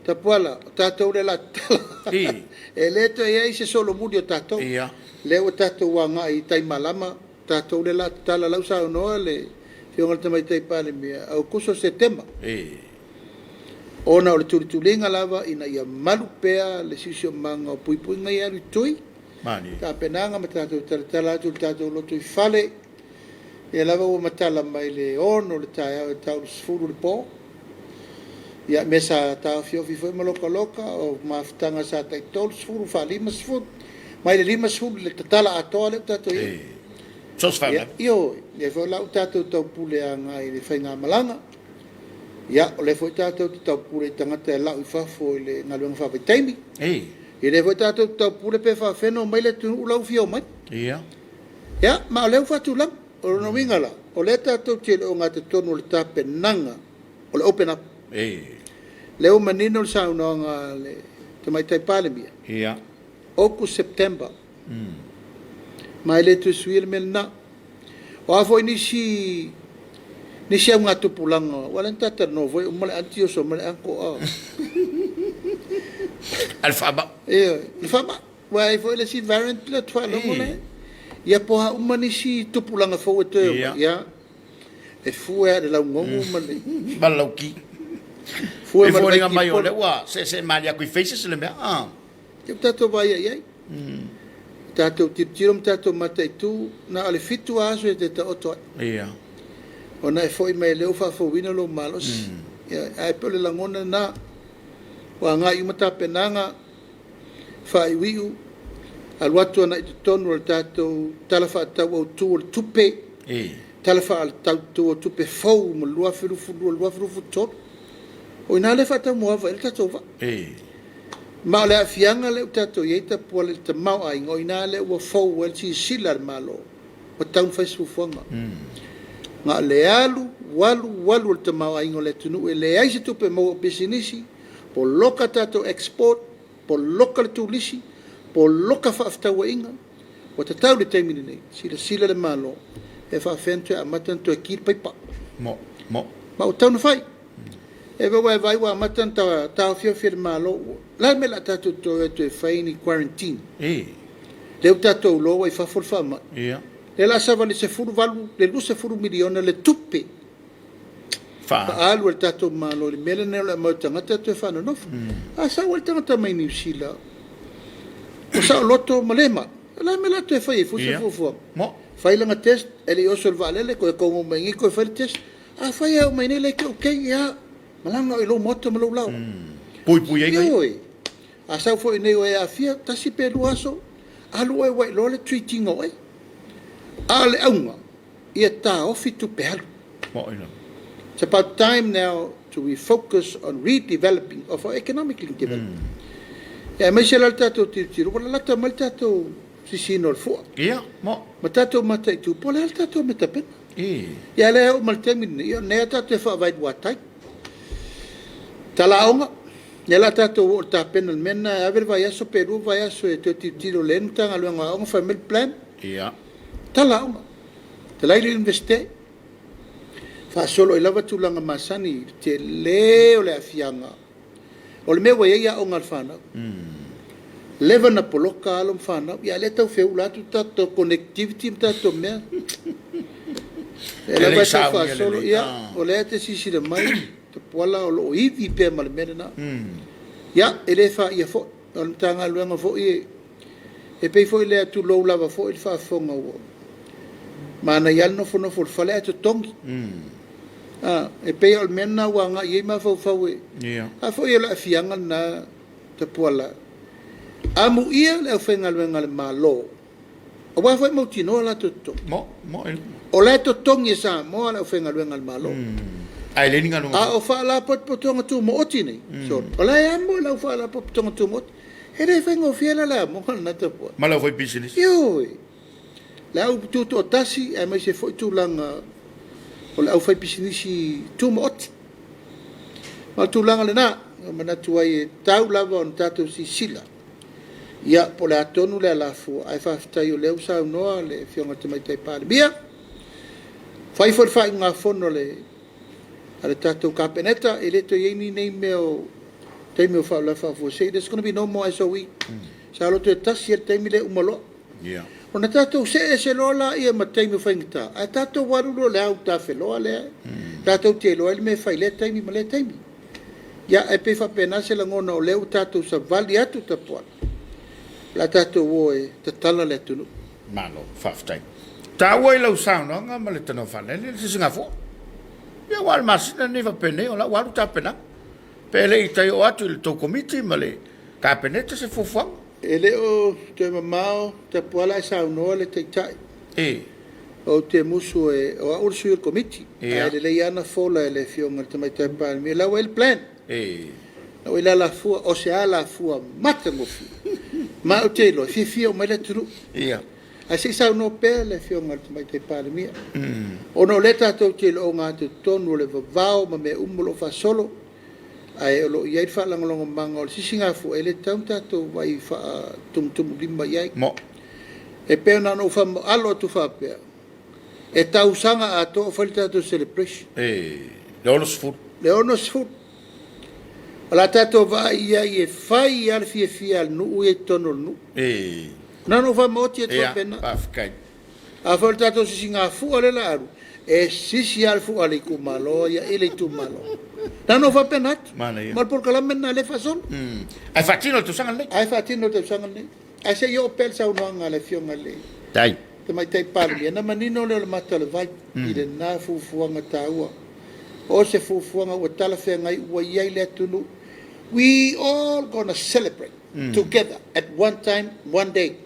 Tapuala, o tatou lea o le a tatala. E le toe i ai se solomuli o tatou. Lea ua tatou agai i tai malama, tatou lea o le a tatala. La ua saunoa le Afioga i le Tamaitai Palemia, Aokuso, Setema. Ona o le tulituliga lava ina ia malu pea le siosiomaga o puipuiga ia alu i tui. Tapenaga ma tatou talatala atu i le tatou lotoifale. Ia lava ua matala mai le 6 o le taeao e tau i le 10 i le po. Ia, mea sa taofiofi foi ma lokaloka, o mafutaga sa tai 30, 50, mai le 50 i le tatala atoa lea ua tatou i ai.
So se
Ia,
faalavelave.
ioe, lea foi la ua tatou taupule agai i le faigamalaga. Ia, o lea foi tatou te taupule i tagata e lau i fafo i le galuega faavaitaimi. Ia, lea foi tatou te taupule pe faafefea ona omai le atunuu la ua fia omai. Ia, ma o lea ua faatulaga. O lona uiga la, o lea tatou te le o ogatotonu o le tapenaga o le open up. Lea ua manino le saunoaga a le Tamaitai Palemia, August, September, ma e le toe suia le mea lena. O a foi nisi augatupulaga, aua o lea na ta talanoa foi, uma le aunty oso mai le uncle.
A le faamai.
Ioe, le faamai. Aua e i ai foi le isi variant lea ou te faalogo la e. Ia po o a uma nisi tupulaga fou e toe omai, ia, e fue lava i le laugogo ma le
Ma le lauki.
Fue
E
ma le
foliga mai o
vaitipolo.
lea ua seesee malie atu i faces le mea.
Ia ua tatou vaai i ai. Tatou tilotilo ma tatou mataitu, na o le 7 lava aso e te taoto ai. Ona e foi mai lea ua faafouina lou malosi. Ia, ae pei o le lagona lena, ua agai uma tapenaga, faaiuiu, alu atu agai i totonu o le tatou Tala Faatatau Autu o le Tupe, Tala Faatatau o Tupe fou mo le 2022/2023. O i ina lea e faataumuaava i ai le tatou vaa. Ma o le aafiaga lea ua tatou i ai Tapuala i le tamaoaiga, o i ina lea ua fou ai le silasila a le Malo, ua tatau ona fai se fuafuaga. Na o le alu, alu, alu o le tamaoaiga o le atunuu, e leai se tupe maua o pisinisi, poloka tatou export, poloka le turisi, poloka faafetauaiga. Ua tatau le taimi lenei, silasila le Malo e faafefea ona toe amata ona toe ki le paipa.
Mo, mo.
Ma ua tatau ona fai. E ua e vaai ua amata ona taofiofi e le Malo. O le a le mea o le a tatou toe o ai e toe fai ni quarantine? Lea ua tatou iloa ua i fafo le faamai. Lea o le a savali i le 18 i le 20 miliona le tupe faaalu a le tatou Malo i le mea lenei o le aumai o tagata toe faanonofo. A sau lava le tagata mai Niu Sila ua saoloto ma le mai, o le a le mea o le a toe fai ai fua se fuafuaga? Fai lana test, e le i oso i le vaalele, toe togo mai i inei toe fai le test. Afai e oo mai nei la e te okay, ia, malaga oe i lou maota ma lou laoa.
Puipui ai.
Ioe. A sau foi nei o e aafia, tasi pe lua aso, alu oe ua iloa le treat ina o oe. A o le auga, ia taofi tupe alu. It's about time now to refocus on redeveloping of our economic development. Ia, aemaise la le tatou tilotilo, ua lalata mai le tatou sisiina o le fua.
Ia, mo.
Ma tatou mataitu, po o le a le tatou mea tapena. Ia, lea e oo mai le taimi lenei, ia, o lenei lava tatou te faavae i le uatai. Talaaoga, lea o le a tatou oo i le tapena o le mea lena, e ave le vaiaso pe lua vaiaso e toe tilotilo lelei ai le Matagaluega o Aoga fai mai le plan. Talaaoga. Talai le Iunivesite, faasolo ai lava tulaga masani i le tele o le aafiaga o le mea ua i ai aoga a le fanau. Leva na poloka alo ma fanau, ia a o lea e tau feula atu tatou connectivity ma tatou mea. E
E
lava
le
e tau
saunia
faasolo,
lelei.
Ia, o lea e te silasila mai, Tapuala o lo o ivi pea ma le mea lena. Ia, e le faia foi, o le Matagaluega foi e pei foi lea tulou lava foi le faafofoga ua manaia lava le nofonofo o le fale ae totogi. E pei o le mea lena ua agai i ai mafaufau e. A foi o le aafiaga lena Tapuala, amuia le aufaigaluega a le Malo, aua foi e mautinoa latou totogi.
Mo, mo.
O la e totogi e Samoa le aufaigaluega a le Malo.
Ae le ni galuega.
A o faalapotopotoga tumaoti nei, sorry, o la e amo e le au faalapotopotoga tumaoti. E le faigofie la le amoga lena Tapuala.
Ma le aufaipisinisi.
Ioe. Le au tutoatasi aemaise foi tulaga o le aufaipisinisi tumaoti. Ma o le tulaga lena, e manatu ai e tau lava ona tatou silasila. Ia, po o le a tonu le alafua, ae faafetai o lea ua saunoa le Afioga i le Tamaitai Palemia. Fai foi le faaiugafono a le tatou Kapeneta, e le toe i ai ni nei mea o taimi o faalavelave faafuasei. There's going to be no more SOE. Sa loto e tasi le taimi lea uma loa. Ona tatou see ese loa laia ma taimi o faigata, ae tatou alu loa i le au tafeloa lea, tatou te iloa ai le mea e fai i lea taimi ma lea taimi. Ia, e pei faapena se lagona o lea ua tatou savali atu Tapuala, o le a tatou o e tatala le atunuu.
Malo, faafetai. Taua i lau saunoaga ma le tanoa faalele le sisigafua. Ia aua o le masina lenei faapenei o la ua alu tapenaga. Pe le i tai oo atu i le tou komiti ma le Kapeneta se fuafuaga.
E le o toe mamao Tapuala ae saunoa le Taitai.
E.
Ou te musu e, o au le sui o le Komiti,
Ia.
ae lelei lava ona fola e le Afioga i le Tamaitai Palemia, la ua i ai le plan.
E.
La ua i ai le alafua, o se alafua matagofie. Ma ou te iloa e fiafia uma ai le atunuu.
Ia.
Ae se i saunoa pea le Afioga i le Tamaitai Palemia, ona o lea tatou te iloa ogatotonu o le vavao ma mea uma o lo o faasolo, ae o lo o i ai le faalagolagomaga o le sisigafua, e le tatau ona tatou vaai faatumutumulima i ai.
Mo.
E pei ona ou faamaalo atu faapea, e tausaga atoa o fai le tatou celebration.
E, le 60.
Le 60. O le a tatou vaai i ai e fai lava le fiafia a le nuu ia i totonu o le nuu.
E.
Na ona ou faamaoti atu
Ia,
faapena.
faafetai.
A foi o le tatou sisigafua lea o le a alu, e sisi lava le fua a le itumalo ia i le itumalo. Na ona ou faapena atu.
Manaia.
Ma o le polokalame lena o lea e faasolo.
Ae faatino i le tausaga lenei.
Ae faatino i le tausaga lenei. Ae se i oo pea le saunoaga a le Afioga i le
Tai.
Tamaitai Palemia, ona manino lea o le mata o le vai i lena fuafuaga taua. O se fuafuaga ua talafeagai ua i ai le atunuu. We all gonna celebrate together at one time, one day.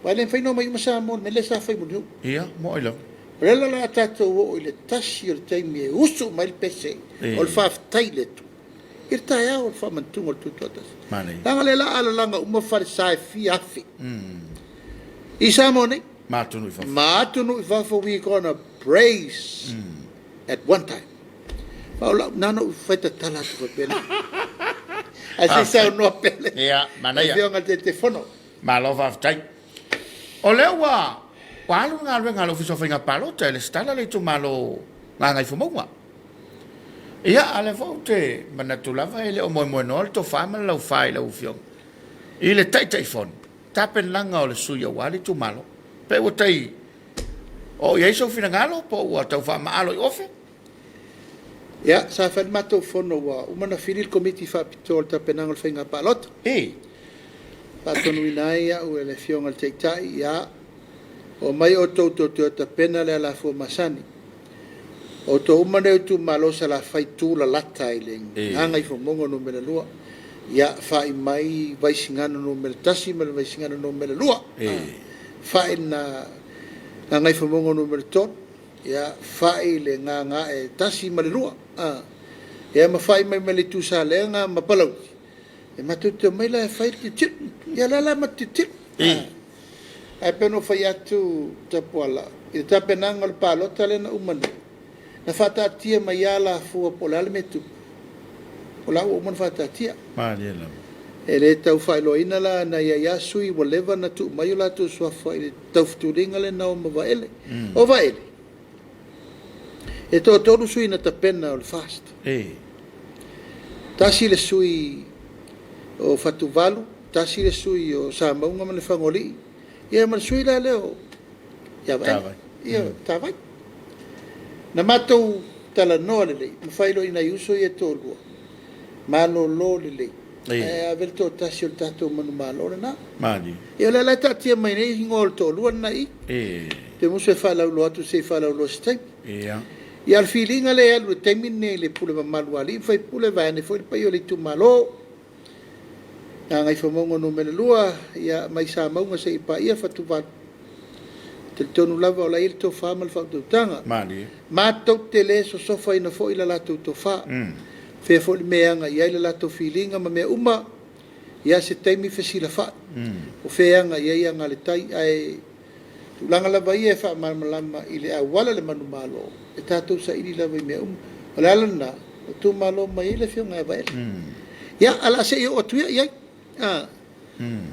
Aua e le mafai ona omai uma Samoa i le mea lea sa fai muliu.
Ia, mo ai lava.
O lea la o le a tatou oo i le tasi o le taimi e usu uma ai le pese o le faafetai i le Atua i le taeao o le faamanatuga o le Tutoatasi.
Manaia.
Leaga o lea o le a alalaga uma falesa e fia afe i Samoa nei.
Ma atunuu i fafo.
Ma atunuu i fafo, we gonna praise at one time. Ma o lau, na ona ou fai tatala atu faapena. Ae se i saunoa pea le
Ia, manaia.
Afioga i le Taitaifono.
Malo faafetai. O lea ua ua alu le galuega a le Ofisa o Faiga Palota e lesitala le itumalo o Gagaifomauga. Ia, a o lea foi ou te manatu lava e le o moemoenoa le tofa ma le laufa i lau Afioga i le Taitaifono, tapenaga o le sui aua le itumalo. Pe ua tai oo i ai sou finagalo po ua tau faamaalo i ofe?
Ia, sa fai le matou fono ua uma ona fili le Komiti Faapitoa o le tapenaga o le Faiga Palota.
E.
Faatonuina ai au e le Afioga i le Taitai, ia, omai outou tou te o e tapena le alafua masani. O outou uma nei o itumalo o Salafai tu lalata i le Gagaifomauga Nu.2. Ia, fa'i mai Vaisigano Nu.1 ma le Vaisigano Nu.2. Fa'i le Gagaifomauga Nu.3. Ia, fa'i le Gagae 1 ma le 2. Ia, ma fa'i mai ma le Itu Salega ma Palauli. E matou te omai la e fai le tilotilo. Ia, o lea la matou te tilotilo. Ae pei ona ou fai atu Tapuala, i le tapenaga o le palota lea na uma nei, na faataatia mai lava alafua po o le a le mea e tupu, o la ua uma ona faataatia.
Malie lava.
E le tau faailoaina la na i ai lava sui ua leva ona tuu mai o latou suafa i le taufutuliga lea na o ma Vaele. O Vaele, e toatolu sui na tapena o le FAST.
E.
Tasi le sui o Fatuvalu, tasi le sui o Samauga ma Lefagoalii, ia ma le sui la lea o Vaele. Ia, Tavai. Na matou talanoa lelei, ma faailoa i nai uso ia e toalua, malolo lelei, ae ave le toatasi o le tatou manumalo lena.
Malie.
Ia o lea la e taatia mai nei igoa o le toalua lena i i. Te musu e faalauiloa atu se i faalauiloa se taimi.
Ia.
Ia, o le filiga lea e alu i le taimi lenei i le pule mamalu a alii ma faipule, vaeane foi le paia o le itumalo. Gagaifomauga Nu.2, ia, mai Samauga seia paia Fatuvalu. E talitonu lava o la e i ai le tofa ma le faautautaga.
Malie.
Matou te le sosofaina foi la latou tofa. Fea foi le mea e agai i ai le latou filiga ma mea uma, ia se taimi fesilafai. O fea e agai i ai aga a le tai, ae tulaga lava ia e faamalamalama i le auala le manumalo, e tatou saili lava i mea uma. O le ala lena, ua tuumalo mai ai le Afioga ia Vaele. Ia, ae o le a se i oo atu ia i ai.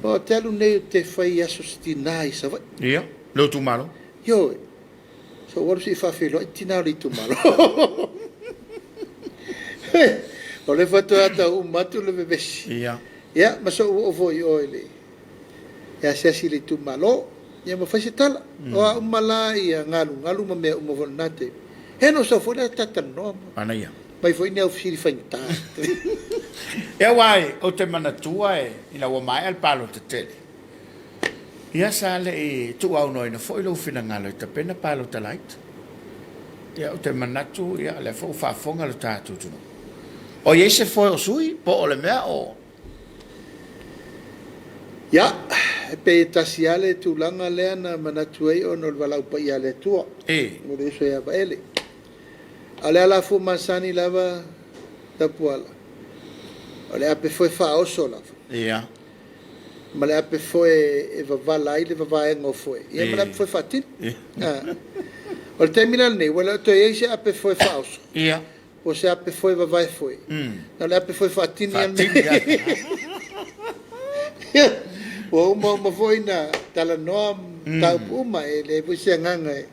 Ou te alu nei ou te fai aso se tina i Savaii.
Ia, lou itumalo.
Ioe. So ou alu se i faafeiloai tina o le itumalo. O lea faatoa tau uma atu le vevesi.
Ia.
Ia, ma so'u oo foi i o i le e asiasi i le itumalo, ia ma fai se tala. O a uma la ia galugalu ma mea uma foi i lena taimi, ia ona ou sau foi lea talatalanoa ma
Manaia.
mai foi ni au fesili faigata.
Ia aua ou te manatua ina ua maea le palota tele. Ia sa le i tuuaunoaina foi lou finagalo e tapena palota laiti. Ia ou te manatu ia lea foi ua faafofoga lo tatou atunuu. O i ai se foe o sui po o le mea o.
Ia, e pei e tasi lava le tulaga lea na manatu ai ona o le valaau paia a le Atua.
E.
O le uso ia Vaele. A o le alafua masani lava Tapuala, o le ape foi faaoso lava.
Ia.
Ma le ape foi e vavala ai le vavaega o foe, ia ma le ape foi faatino. Ia. O le taimi la lenei, ua le o toe i ai se ape foe faaoso.
Ia.
Po o se ape foe vavae foe. Na o le ape foe faatini lava.
Faatini lava.
Ua uma uma foi na talanoa mataupu uma, e leai foi se agaga e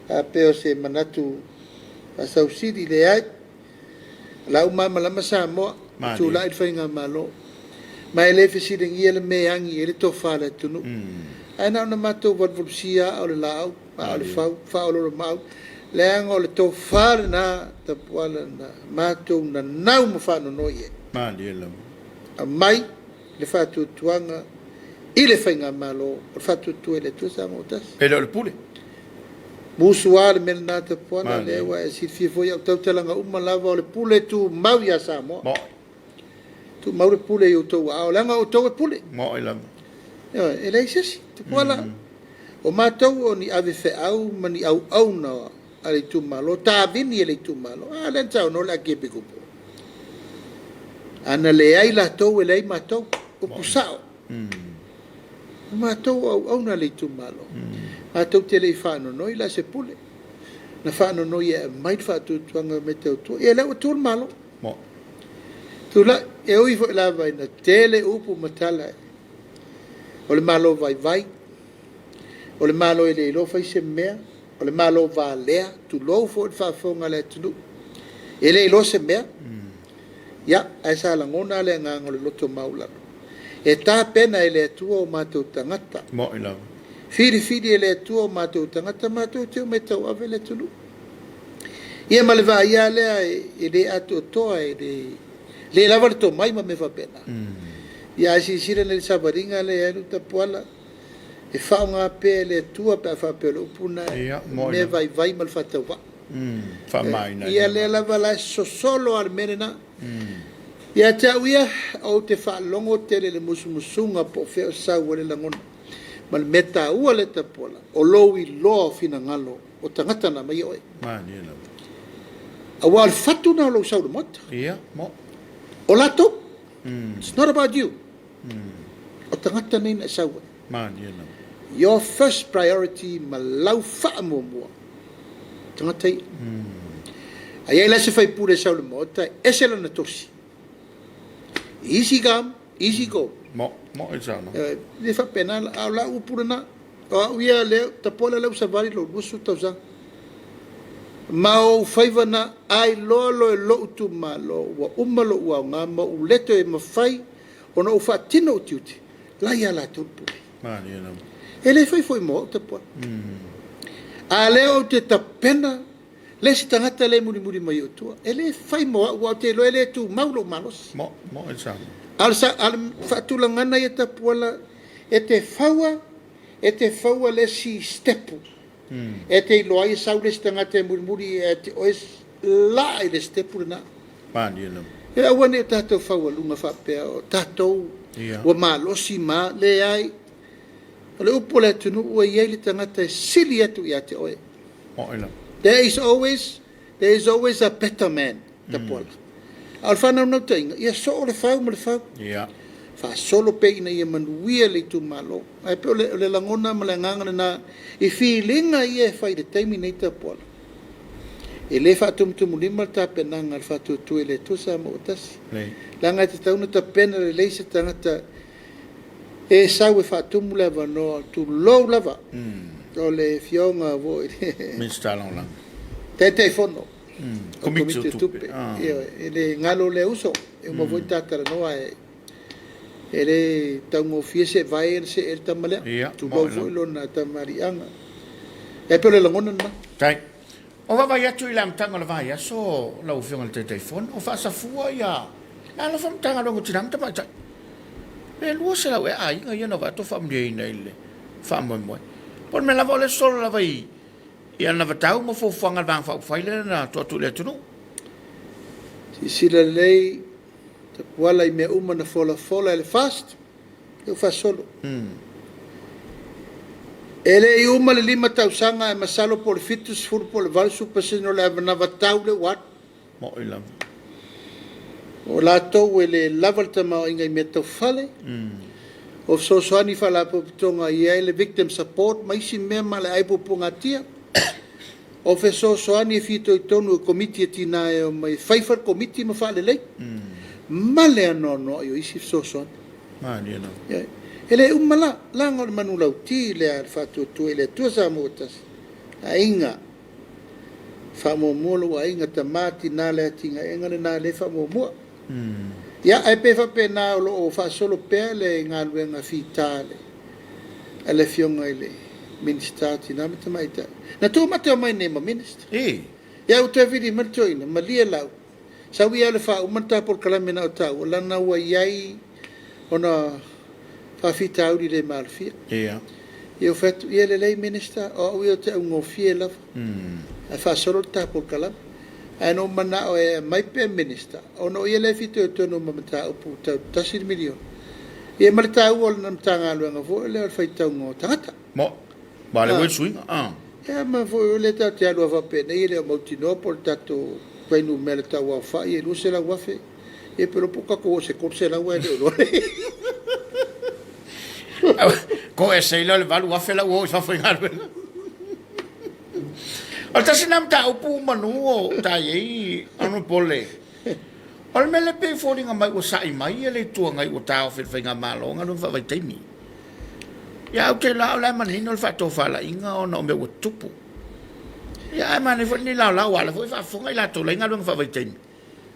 faapea o se manatu faasausili, leai. O la ua malamalama Samoa, ua tulai le Faigamalo, ma e le fesiligia le mea e agi i ai le tofa a le atunuu. Ae na ona matou valuvalusia aa o le laau, aa o le fau, faaoloolomaau, leaga o le tofa lena Tapuala na matou nanau ma faanonoi i ai. Aumai le faatuatuaga i le Faigamalo, o le faatuatua i le Atua Samoa ua tasi.
E le o le pule.
Musu lava le mea lena Tapuala, lea ua e silafia foi au tautalaga uma lava o le pule tumau ia Samoa.
Mo'i.
Tumau le pule i outou aao, leaga o outou e pule.
Mo'i lava.
Ioe, e leai se isi. Tapuala, o matou o ni ave feau ma ni auauna a le itumalo, tavini e le itumalo. A lea na saunoa le Akiepikopo. A na leai latou e leai matou. Upu sao. O matou o auauna a le itumalo. Matou te le i faanonoi la se pule. Na faanonoi e aumai le faatuatuaga mai tautua. Ia lea ua tu le Malo. Tulai, e ui foi lava ina tele upu ma tala o le Malo vaivai, o le Malo e le iloa fai se mea, o le Malo valea, tulou foi le faafofoga a le atunuu, e le iloa se mea. Ia, ae sa lagona le agaga o le loto maualalo. E tapena e le Atua o matou tagata.
Mo'i lava.
Filifili e le Atua o matou tagata matou te omai e tauave le atunuu. Ia ma le vaaia lea e le atoatoa, e le lava le tomai ma mea faapena. Ia ae silasila nei i le savaliga lea e alu Tapuala, e faaaoga pea e le Atua pe a faapea o le upu lena, mea vaivai ma le faatauvaa. Ia lea lava la e sosolo lava le mea lena. Ia te au ia, ou te faalogo tele i le musumusuga po o fea o sau ai le lagona. Ma le mea taua lea Tapuala, o lou iloa o finagalo o tagata na aumaia oe. Aua o le fatu lena o lou sau i le Maota. O latou. It's not about you. O tagata nei na e sau ai. Your first priority ma lau faamuamua, tagata ia. A i ai la se faipule e sau i le Maota, e ese lana tosi. Easy come, easy go. E le faapena, a o lau upu lena. O au ia lea, Tapuala lea ua savali lou 20 tausaga. Ma o ou faiva na ailoa loa e lou itumalo ua uma lou aoga ma ou le toe mafai ona ou faatino ou tiute, la ia latou le pule. E le fai foi mo au Tapuala. A lea ou te tapena le isi tagata lea e mulimuli mai ou tua. E le fai mo au, aua ou te iloa e le tumau lou malosi. A o le faatulagana ia Tapuala, e te faua, e te faua le isi sitepu e te iloa ai e sau le isi tagata e mulimuli ia te oe laa i le sitepu lena. E aua ne i o tatou faualuga faapea o tatou ua malosi ma leai. O le upu a le atunuu ua i ai le tagata e sili atu ia te oe. There is always, there is always a better man, Tapuala. A o le faanaunautaiga, ia soo le fau ma le fau. Faasolo pea ina ia manuia le itumalo. Ae pei o le, o le lagona ma le agaga lena i filiga ia e fai i le taimi nei Tapuala. E le faatumutumulima le tapenaga a le Faatuatua i le Atua Samoa ua tasi. Leaga e tatau ona tapena lelei se tagata e sau e faatumu le avanoa, tulou lava, o le Afioga foi
Minisita Lagolago.
Taitaifono o Komiti o Tupe. Ioe, e le galo lea uso, e uma foi ta talanoa e e le taugofie se vae le see le tama lea. Tulou foi lona tamaliiaga. E pei o le lagona lena.
Tai. O vaavaai atu i le amataga o le vaiaso lau Afioga i le Taitaifono, o faasafua ia le alofa Matagaluega o Tina ma Tamaitai. Pe 200 ea aiga ia na vaai atu o faamanuiaina i le faamoemoe. Po o le mea lava o lea e sosolo lava i i anavatau ma fuafuaga a le Vaega Faaupufai lea na tuu atu i le atunuu.
Silasila lelei Tapuala i mea uma na folafola e le FAST, lea ua faasolo. E le i uma le 5 tausaga ae masalo po o le 70 po o le 80% o le anavatau lea ua alu.
Mo'i lava.
O latou e le lava le tamaoaiga i mea tau fale, o fesoasoani i faalapotopotoga e i ai le Victim Support ma isi mea ma le ai puapuagatia, o fesoasoani e fitoitonu i Komiti a Tina e omai e fai falekomiti ma faalelei, ma le anoanoai o isi fesoasoani.
Malie lava.
E le uma la, leaga o le manulauti lea a le Faatuatua i le Atua Samoa ua Tasi, aiga, faamuamua lou aiga, tama, tina, le atinaeina lena lea e faamuamua. Ia, ae pei e faapena o lo o faasolo pea le galuega fita a le Afioga i le Minisita o Tina ma Tamaitai. Na tuu matou mai nei ma Minister. Ia, ua toe vili mai le toeaina, malie lau, sau ia le faauma le ta polokalame na o taua, lana ua i ai ona faafitauli le maalofia. Ia, ou fai atu, ia lelei Minister, o au ia ou te augofie lava, ae faasolo le ta polokalame. Ae na ou manao e aumai pea Minister, ona o ia lea e fitoitonu ma mataupu tau $1 miliona. Ia ma le taua o lana Matagaluega foi lea o le faitauga o tagata.
Mo, ma le ua suiga.
Ia ma foi o lea tatou te alu lava faapenei e le o mautinoa po o le tatou fuainumera tauaofai e 200,000. Ia pe iloa po o tatou oo i se 300 ae le o iloa.
Ko e sei lea o le 8,000 la ua o i fafo i galuega. O le tasi lena mataupu manu o ta i ai Honourable, o le mea lea pei e foliga mai ua sa'i mai le Itu Agai ua taofi e le Faigamalo galuega faavaitaimi. Ia ou te iloa o la e manino le faatofalaiga ona o mea ua tutupu. Ia ae manaia foi lenei laolao aua o la foi e faafofoga i latou la e i galuega faavaitaimi.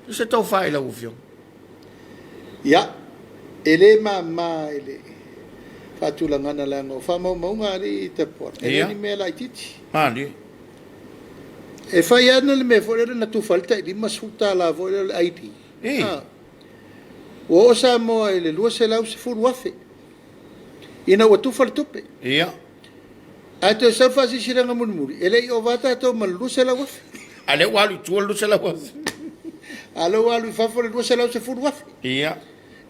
O se tofa i lau Afioga.
Ia, e le mama i le faatulagaga leaga o faamaumauga a alii tapuala, e le o ni mea laitiiti.
Malie.
E fai lava le mea foi lele na tufa ai le tai $50 foi lea o le ID. Ua oo Samoa i le 210,000 ina ua tufa le tupe. Ae toe sau le faasilasilaga mulimuli, e le i ova tatou ma le 200,000.
A lea ua alu i tua le 200,000.
A lea ua alu i fafo le 210,000.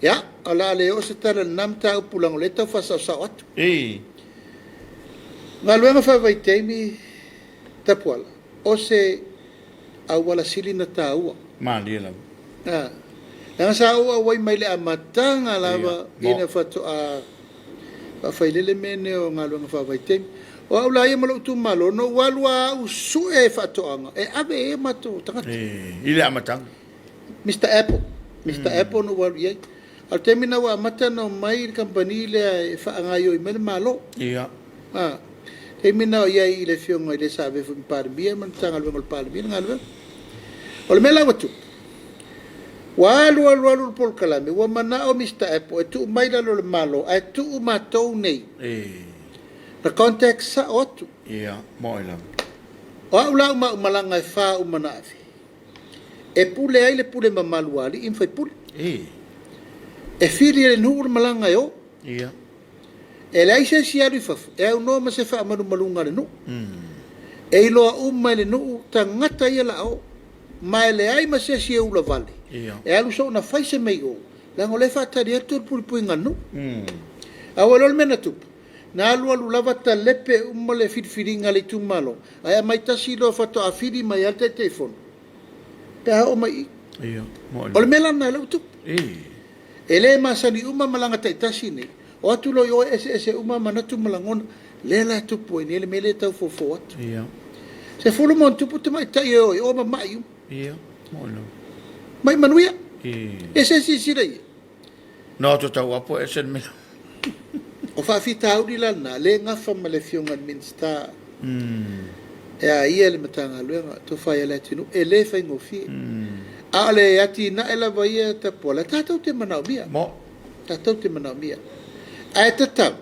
Ia, o le a le oo se tala i lena mataupu leaga o lea e tau faasaosao atu. Galuega faavaitaimi Tapuala, o se auala sili na taua.
Malie lava.
Leaga sa ou auai mai le amataga lava ina faatoa faafailele mea nei o galuega faavaitaimi. O au la ia ma lou itumalo, na ou alu lava au sue faatoaga e ave i ai o matou tagata.
I le amataga.
Mister Apple. Mister Apple na ou alu i ai. A o le taimi lena ua amata ona omai le kamupani lea e faagaoioi mai le Malo. Taimi lena o i ai i le afioga i le sa avea foi ma Palemia ma le Matagaluega o le Palemia le galuega. O le mea la ua tupu, ua alu alu alu le polokalame, ua manao Mister Apple e tuu mai lalo o le Malo, ae tuu matou nei. Na contact sao atu.
Ia, moe lava.
O au la uma au malaga e 4 uma na ave, e pule ai le pule mamalu a alii ma faipule. E fili e le nuu le malaga e o. E leai se isi e alu i fafo, e aunoa ma se faamalumaluga a le nuu. E iloa uma e le nuu tagata ia la o, ma e leai ma se isi e ulavale, e alu soona fai se mea i o, leaga o lea e faatali atu le puipuiga a le nuu. A ua iloa le mea na tupu, na alu alu lava talepe uma le filifiliga a le itumalo, ae aumai tasi loa faatoa fili mai lava le Taitaifono pe a oo mai i i. O le mea la lena o lea ua tupu. E le masani uma malaga taitasi nei, o atu loa i o e eseese uma manatu ma lagona, lea la e tupu ai nei le mea lea e tau fofo atu. 10 ma tupu tamaitai e o i o ma mai uma. Mai manuia. E se silasila i ai.
No atu tau apo e se le mea.
O faafitauli la lena, le gafa ma le afioga i le Minisita e a ia le Matagaluega, Tofa ia Leatinuu, e le faigofie. A o le atinae lava ia Tapuala, tatou te manaomia. Tatou te manaomia. Ae tatau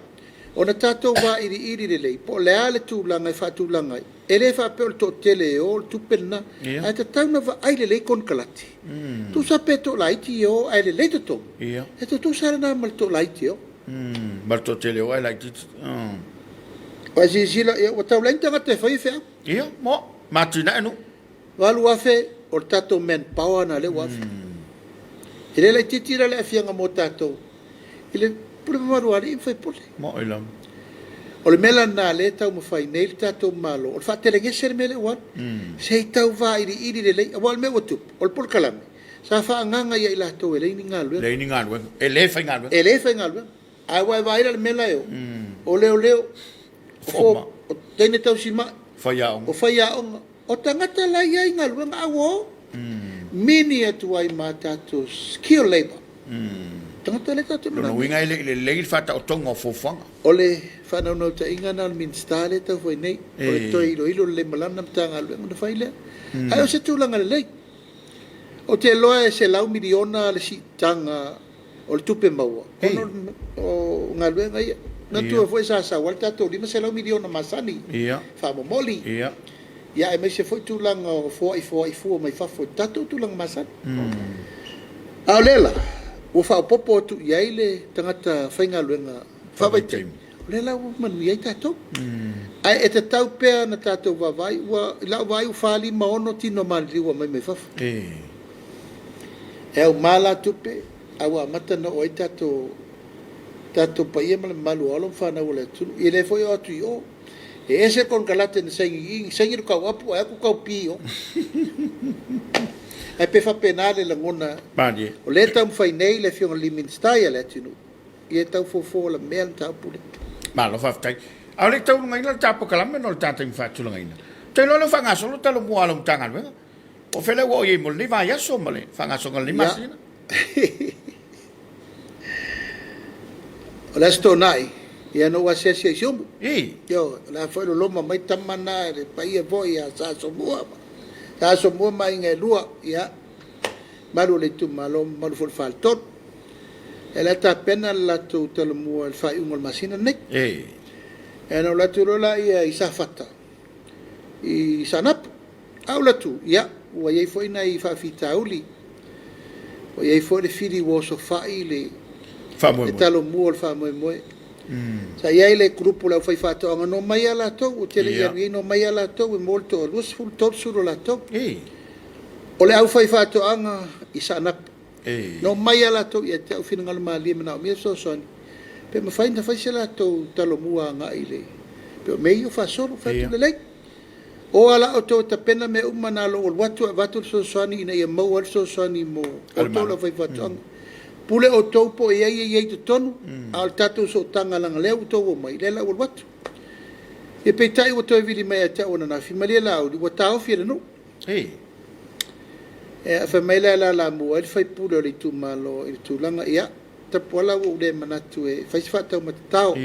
ona tatou vailiili lelei, po o le a le tulaga e faatulaga ai. E le faapea o le toatele e o le tupe lena, ae tatau ona vaai lelei konekarate. Tusa pe toalaiti e o ae lelei totogi, e tutusa lena ma le toalaiti e o.
Ma le toatele o ae laitiiti.
Ua e silasila, ia, ua tau leai ni tagata e faia feau.
Ia, mo, ma atinae nuu.
8,000 o le tatou manpower na lea ua afe. E le laitiiti la le aafiaga mo tatou i le pule mamalu a alii ma faipule.
Mo'i lava.
O le mea la lena lea e taumafai nei le tatou Malo, o le faatelegese le mea lea ua alu. Se i tau vailiili lelei, aua o le mea ua tupu, o le polokalame, sa faaagaaga ia i latou e leai ni galuega.
Leai ni galuega. E le faigaluega.
E le faigaluega. Ae ua e vaai la i le mea la e o, o leoleo, o teine tausimai,
o
faiaoga, o tagata la e i ai galuega a ua o, mini atu ai ma tatou skill labour, tagata lea tatou te
manaomia. Lona uiga e le i lelei le faataotoga o fuafuaga.
O le faanaunautaiga lena o le Minisita lea e tau fai nei, o le toe iloilo lelei ma lana Matagaluega ona fai lea. Ae o se tulaga lelei. Ou te iloa e $100 miliona le siitaga o le tupe maua ona o galuega ia. Manatua foi sa sau ai le tatou $500 miliona masani faamomoli, ia aemaise foi tulaga o foai foai fua mai fafo i tatou tulaga masani. A o lea la ua faaopoopo atu i ai le tagata faigaluega faavaitaimi, o lea la ua manuia ai tatou. Ae e tatau pea ona tatou vaavaai, ua, i lau vaai ua 4, 5, 6 tino maliliu ua aumai mai fafo. E auma la tupe, a ua amata ona oo ai tatou tatou paia ma le mamalu o alo ma fanau o le atunuu. Ia lea foi e oo atu i o. E ese konekarate na saini i i, saini le tauapu ae atu taupi i o. Ae pei e faapena le lagona.
Malie.
O lea e taumafai nei le Afioga i le Minisita ia Leatinuu, ia tau fofo lamea le mataupu lea.
Malo faafetai. A o le i taulugaina le ta polokalame ona o le ta taimi faatulagaina, ou te iloa o lea ua faagasolo talomua a lau Matagaluega. Po o fea lea ua oo i ai mo lenei vaiaso ma le faagasologa o lenei masina.
O le Aso Toonai, ia na ou asiasi ai i Siumu. Ioe, o la foi e loloma mai tama na, le paia foi ia Sa Asomua, Sa Asomua ma aiga e lua, ia, mamalu o le itumalo, mamalu foi o le faletolu. Ia la e tapena le latou talomua i le faaiuga o le masina lenei. Ia ona ou alu atu loa lea i Safata, i Saanapu. A ou alu atu, ia, ua i ai foi nai faafitauli, ua i ai foi le fili ua osofai le talomua o le faamoemoe. Sa i ai le group o le aufaifaatoaga na omai lava latou, ou te le i alu i ai, na omai lava latou e maua le toa 20, 30 o latou. O le aufaifaatoaga i Saanapu, na omai lava latou ia te au, finagalo malie, manaomia fesoasoani, pe mafai ona fai se latou talomua agai i le, pei o mea ia ua faasolo, fai atu lelei. O a la outou e tapena mea uma na lou alu atu e avatu le fesoasoani ina ia maua ai le fesoasoani mo outou le aufaifaatoaga. Pule outou po o i ai e i ai i totonu, a o le tatou sootaga leaga lea ua outou omai, lea la ua alu atu. Ia peitai ua toe vili mai ia te au ananafi, malie Laauli, ua taofi e le nuu. Ia fai mai la e lalamua ai le sui usufono o le itumalo i le tulaga, ia, Tapuala ua ou le manatu e fai se faataumatatao.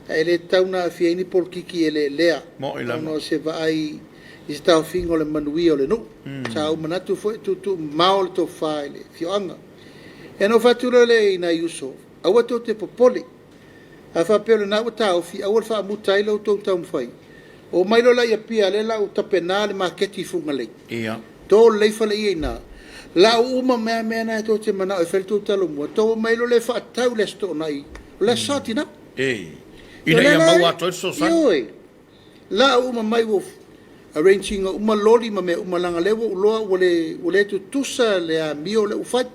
Ae le tatau ona aafia ai ni polokiki eleelea ona o se vaai i se taofiga o le manuia o le nuu. Sa ou manatu foi e tuutuumamao le tofa i le afioaga. Ia ona ou fai atu loa lea i nai uso, aua tou te popole. A faapea o lena ua taofi, aua le faamuta ai lo outou taumafai. Omai loa la i Apia, lea la ua tapena le maketi i Fugalei. To lelei fale ia i ina. Lau uma mea mea na tou te manao e fai le tou talomua, tou omai loa lea e faatau i le Aso Toonai, o le Aso Sa Tina.
Ina ia maua atu ai le fesoasoani.
Ioe. Lau uma mai ua arrange ina uma loli ma mea uma leaga lea ua ou iloa ua le ua le tutusa le amio lea ua fai.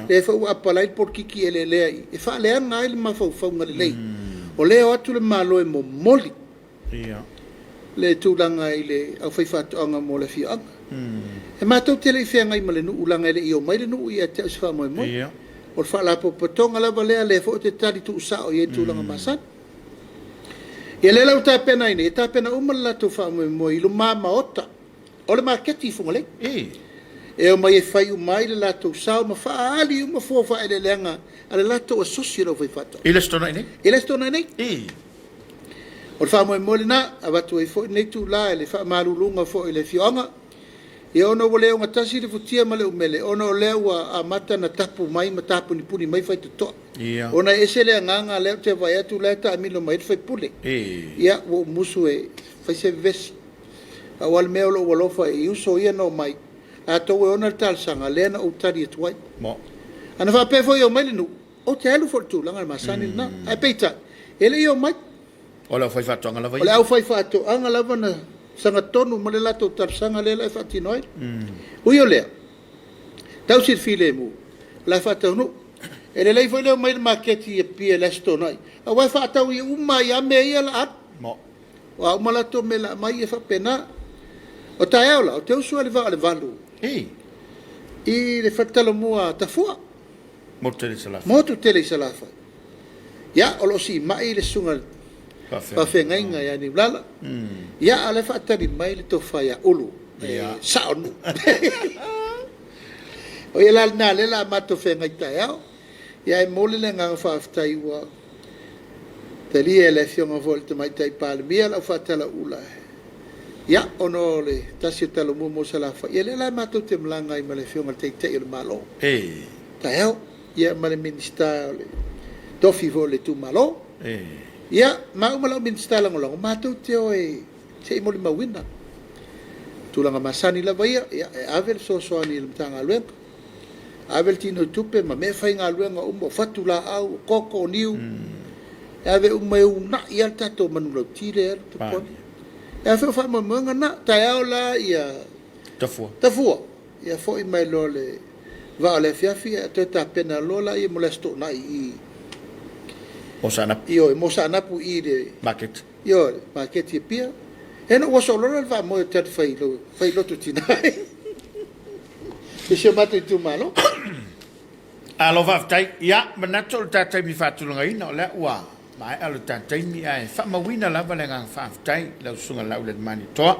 Lea foi ua apalai le polokiki eleelea i e faaleaga ai le mafaufauga lelei. O lea e o atu le Malo e momoli le tulaga i le aufaifaatoaga mo le afioaga. E matou te le i feagai ma le nuu leaga e le i omai le nuu ia te au i se faamoemoe. O le faalapotopotoga lava lea, lea foi ou te tali tuusao i ai i tulaga masani. Ia lea la ua tapena ai nei, e tapena uma le latou faamoemoe i luma maota o le maketi i Fugalei. E omai e fai uma ai le latou sao ma faaali uma fua o faaeleeleaga a le latou asosi o le aufaifaatoaga.
I le Aso Toonai nei?
I le Aso Toonai nei. O le faamoemoe lena, avatu ai foi lenei itula i le faamaluluga foi i le afioaga, ia ona ua le ogatasi le futia ma le umele, ona o lea ua amata ona tapu mai ma tapunipuni mai faitotoa. Ona e ese le agaga lea ou te vaai atu la e taamilo mai ai le sui usufono. Ia, ua ou musu e fai se vevesi. Pau lava le mea o lou alofa i uso ia na omai, latou e ona le talosaga, lea na ou tali atu ai. Ana faapea foi e omai le nuu, ou te alu foi i le tulaga masani lena. Ae peitai, e le i omai.
O le aufaifaatoaga lava
O le
ia.
aufaifaatoaga lava na sagatonu ma le latou talosaga lea la e faatino ai. Ui o lea, tausi le filemu, o le a faataunuu. E lelei foi le omai i le maketi i Apia i le Aso Toonai, aua e faatau uma ai lava mea ia o le a alu.
Mo.
O a uma latou mea o le a aumai, e faapena. O taeao la, ou te usu lava i le vaa o le 8
Ei.
i le fale talomua a Tafua.
Motu tele i Salafai.
Motu tele i Salafai. Ia, o lo o siimai le susuga i le faafeagaiga ia Niulala. Ia, a o la e faatali mai le tofa ia Ulu, e sao le nuu. O ia la lena o lea o le a matou feagai taeao. Ia ae momoli le agaga faafetai ua talia e le Afioga foi i le Tamaitai Palemia lau faatalauula, ia, ona o le tasi o talomua mo Salafai, ia lea la matou te malaga ai ma le Afioga i le Taitai o le Malo taeao, ia ma le Minisita o le tofi foi o le itumalo. Ia, maua ma lau Minisita Lagolago, matou te o e se i molimauina. Tulaga masani lava ia, ia e ave le fesoasoani i le Matagaluega, ave le tinoitupe ma mea faigaluega uma, o fatulaau, o koko, o niu, e ave uma e uunai lava le tatou manulauti lea e alu Tapuala. E a foi o faamoemoega na, taeao la ia
Tafua.
Tafua, ia foi mai loa le vaa o le afiafi, ia toe tapena loa laia mo le Aso Toonai i
Mo Saanapu.
Ioe, mo Saanapu i le
Market.
Ioe, maketi e pia. E na ua solola le vaamoe o te fai, fai loto tina i si o matou itumalo.
Alo faafetai. Ia, manatu o le ta taimi faatulagaina, o lea ua maea le ta taimi, ae faamauina lava le agaga faafetai lau susuga Laaulialemalietoa.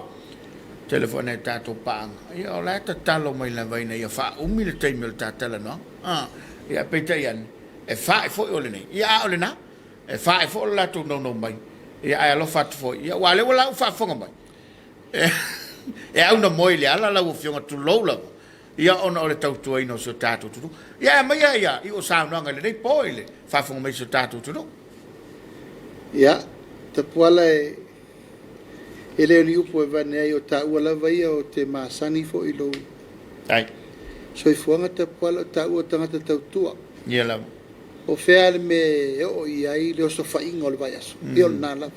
Tele foi nai tatou paaga, ia o la e tatalo mai lava ina ia faaumi le taimi o le ta talanoaga. Ah, ia peitai ane, e fae foi o lenei, ia a o lena, e fae foi o le latou naunau mai, ia ae alofa atu foi, ia aua o lea ua la u faafofoga mai, e au na moe i le ala lau afioga tulou lava, ia ona o le tautuaina o si o tatou atunuu. Ia e aumaia ia i o saunoaga i lenei po i le faafofoga mai si o tatou atunuu.
Ia, Tapuala e e le o ni upu e avane ai o taua lava ia o te masani foi i lou
Ai.
soifuaga Tapuala o taua o tagata tautua.
Ia lava.
O fea le mea e oo i ai le osofaiga o le vaiaso. Ia o lena lava.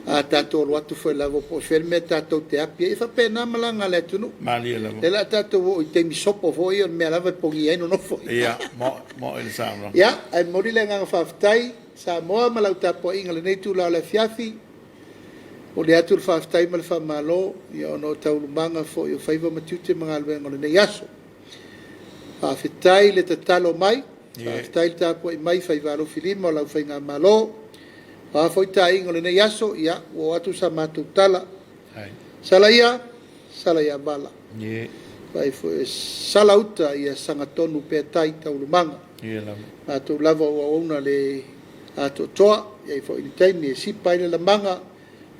A tatou alu atu foi lava po o fea le mea tatou te api ai. E faapena malaga a le atunuu.
Malie lava.
Lea o le a tatou oo i taimi sopo foi, o le mea lava e pogia ai nonofo.
Ia, mo mo i le saunoaga.
Ia, ae momoli le agaga faafetai Samoa ma lau tapuaiga i lenei itula o le afiafi. Momoli atu le faafetai ma le faamalo ia ona o taualumaga foi o faiva ma tiute ma galuega o lenei aso. Faafetai le tatalo mai, faafetai le tapuai mai faiva alofilima o lau faigamalo. O a foi taiga o lenei aso, ia ua oo atu sa matou tala. Sala ia, sala ia vala. Vai foi sala uta ia sagatonu pea tai taualumaga.
Ia lava.
Matou lava o auauna le atoatoa, e i ai foi le taimi e sipa ai le lamaga,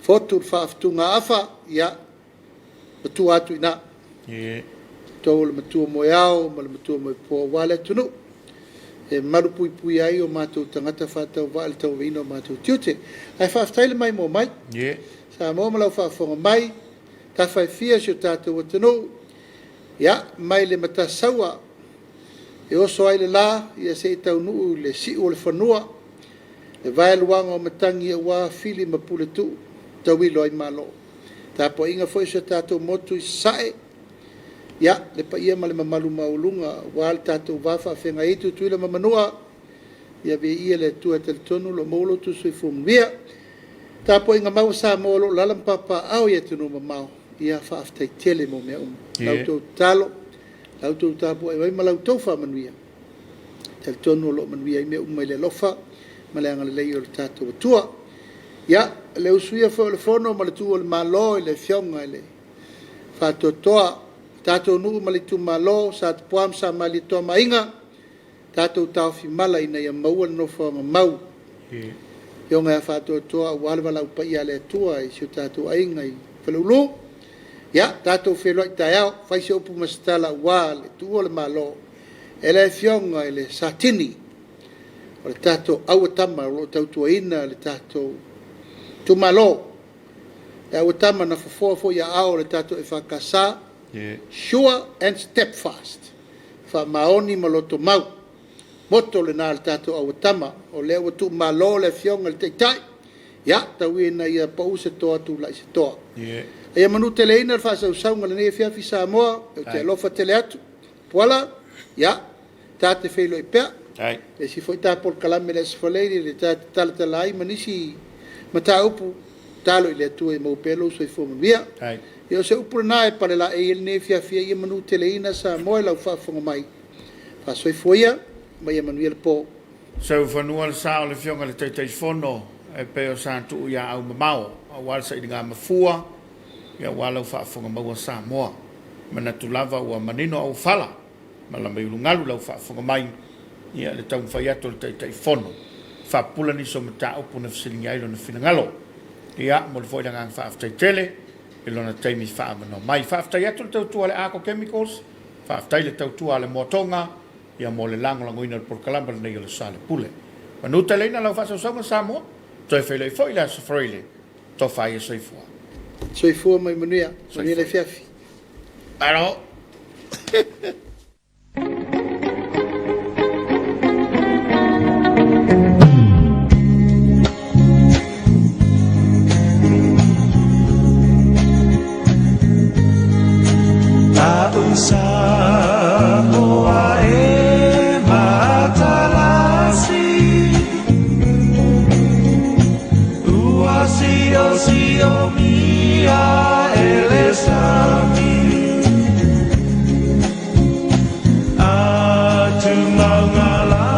fotu le faafetugaafa, ia matua atu i ina. Tou o le matua moeao ma le matua moepo aua le atunuu e malupuipuia ai o matou tagata faatauvaa i le tauaveina o matou tiute. Ae faafetai le maimoa mai. Samoa ma lau faafofoga mai, tafa e fia si o tatou atunuu, ia, mai le Matasaua e oso ai le la, ia se i taunuu i le siu o le fanua, le vaeluaga o matagi aua Fili ma Puletuu, tauilo ai Malo. Tapuaiga foi a si o tatou motu i Sasae, ia, le paia ma le mamalu maualuga aua le tatou va faafeagai ai Tutuila ma Manua, ia viia le Atua e talitonu o lo o maua lo outou soifua manuia. Tapuaiga mau a Samoa o lo o alaala ma papaaao i atunuu mamao, ia faafetai tele mo mea uma. La outou tatalo, la outou tapuai mai ma la outou faamanuia, e talitonu o lo o manuia ai mea uma i le alofa ma le agalelei o le tatou Atua. Ia, le usuia foi o le Fono ma le tuua o le Malo i le Afioga i le Faatoatoa, tatou nuu ma le itumalo, Satupua ma Samalietoa ma Aiga, tatou taofi mala ina ia maua le nofoaga mau Afioga ia Faatoatoa aua le valaau paia a le Atua i si o tatou aiga i Faleulu. Ia, tatou feiloai taeao, fai se upu ma se tala aua le tuua o le Malo e le Afioga i le Satini o le tatou auatama o lo o tautuaina le tatou itumalo. Le auatama na fofoa foi i aao o le tatou EFKS, sure and steadfast, faamaoni ma lotomau, moto lena a le tatou auatama. O lea ua tuumalo le Afioga i le Taitai, Ia, tau ia ina ia pau se toa tulai se toa. A ia manuteleina le faasausauga i lenei afiafi Samoa, ou te alofa tele atu. Puala, ia, ta te feiloai pea. Le isi foi ta polokalame i le Aso Faraile e ta te talatala ai ma nisi mataupu, tatalo i le Atua ia maua pea lou soifua manuia. Ia o se upu lena e palelaei ai lenei afiafi, ia manuteleina Samoa i lau faafofoga mai. Faasoifua ia ma ia manuia le po.
Seu fanua le sa o le Afioga i le Taitaifono e pei o sa tuu ia aumamao aua le sailiga mafua aua lau faafofoga maua Samoa. Manatu lava ua manino auofala ma lama i ulugalu lau faafofoga mai ia le taumafai atu o le Taitaifono faapupula nisi o mataupu na fesiligia ai lona finagalo. Ia, momoli foi le agaga faafetai tele i lona taimi faaavanoa mai. Faafetai atu le tautua a le Arco Chemicals, faafetai le tautua a le Moatoga ia mo le lagolagoina o le polokalama lenei o le Soalepule. Manuteleina lau faasausauga Samoa, toe feiloai foi le Aso Faraile, tofa ia soifua.
Soifua ma ia manuia. Manuia le afiafi.
Malo.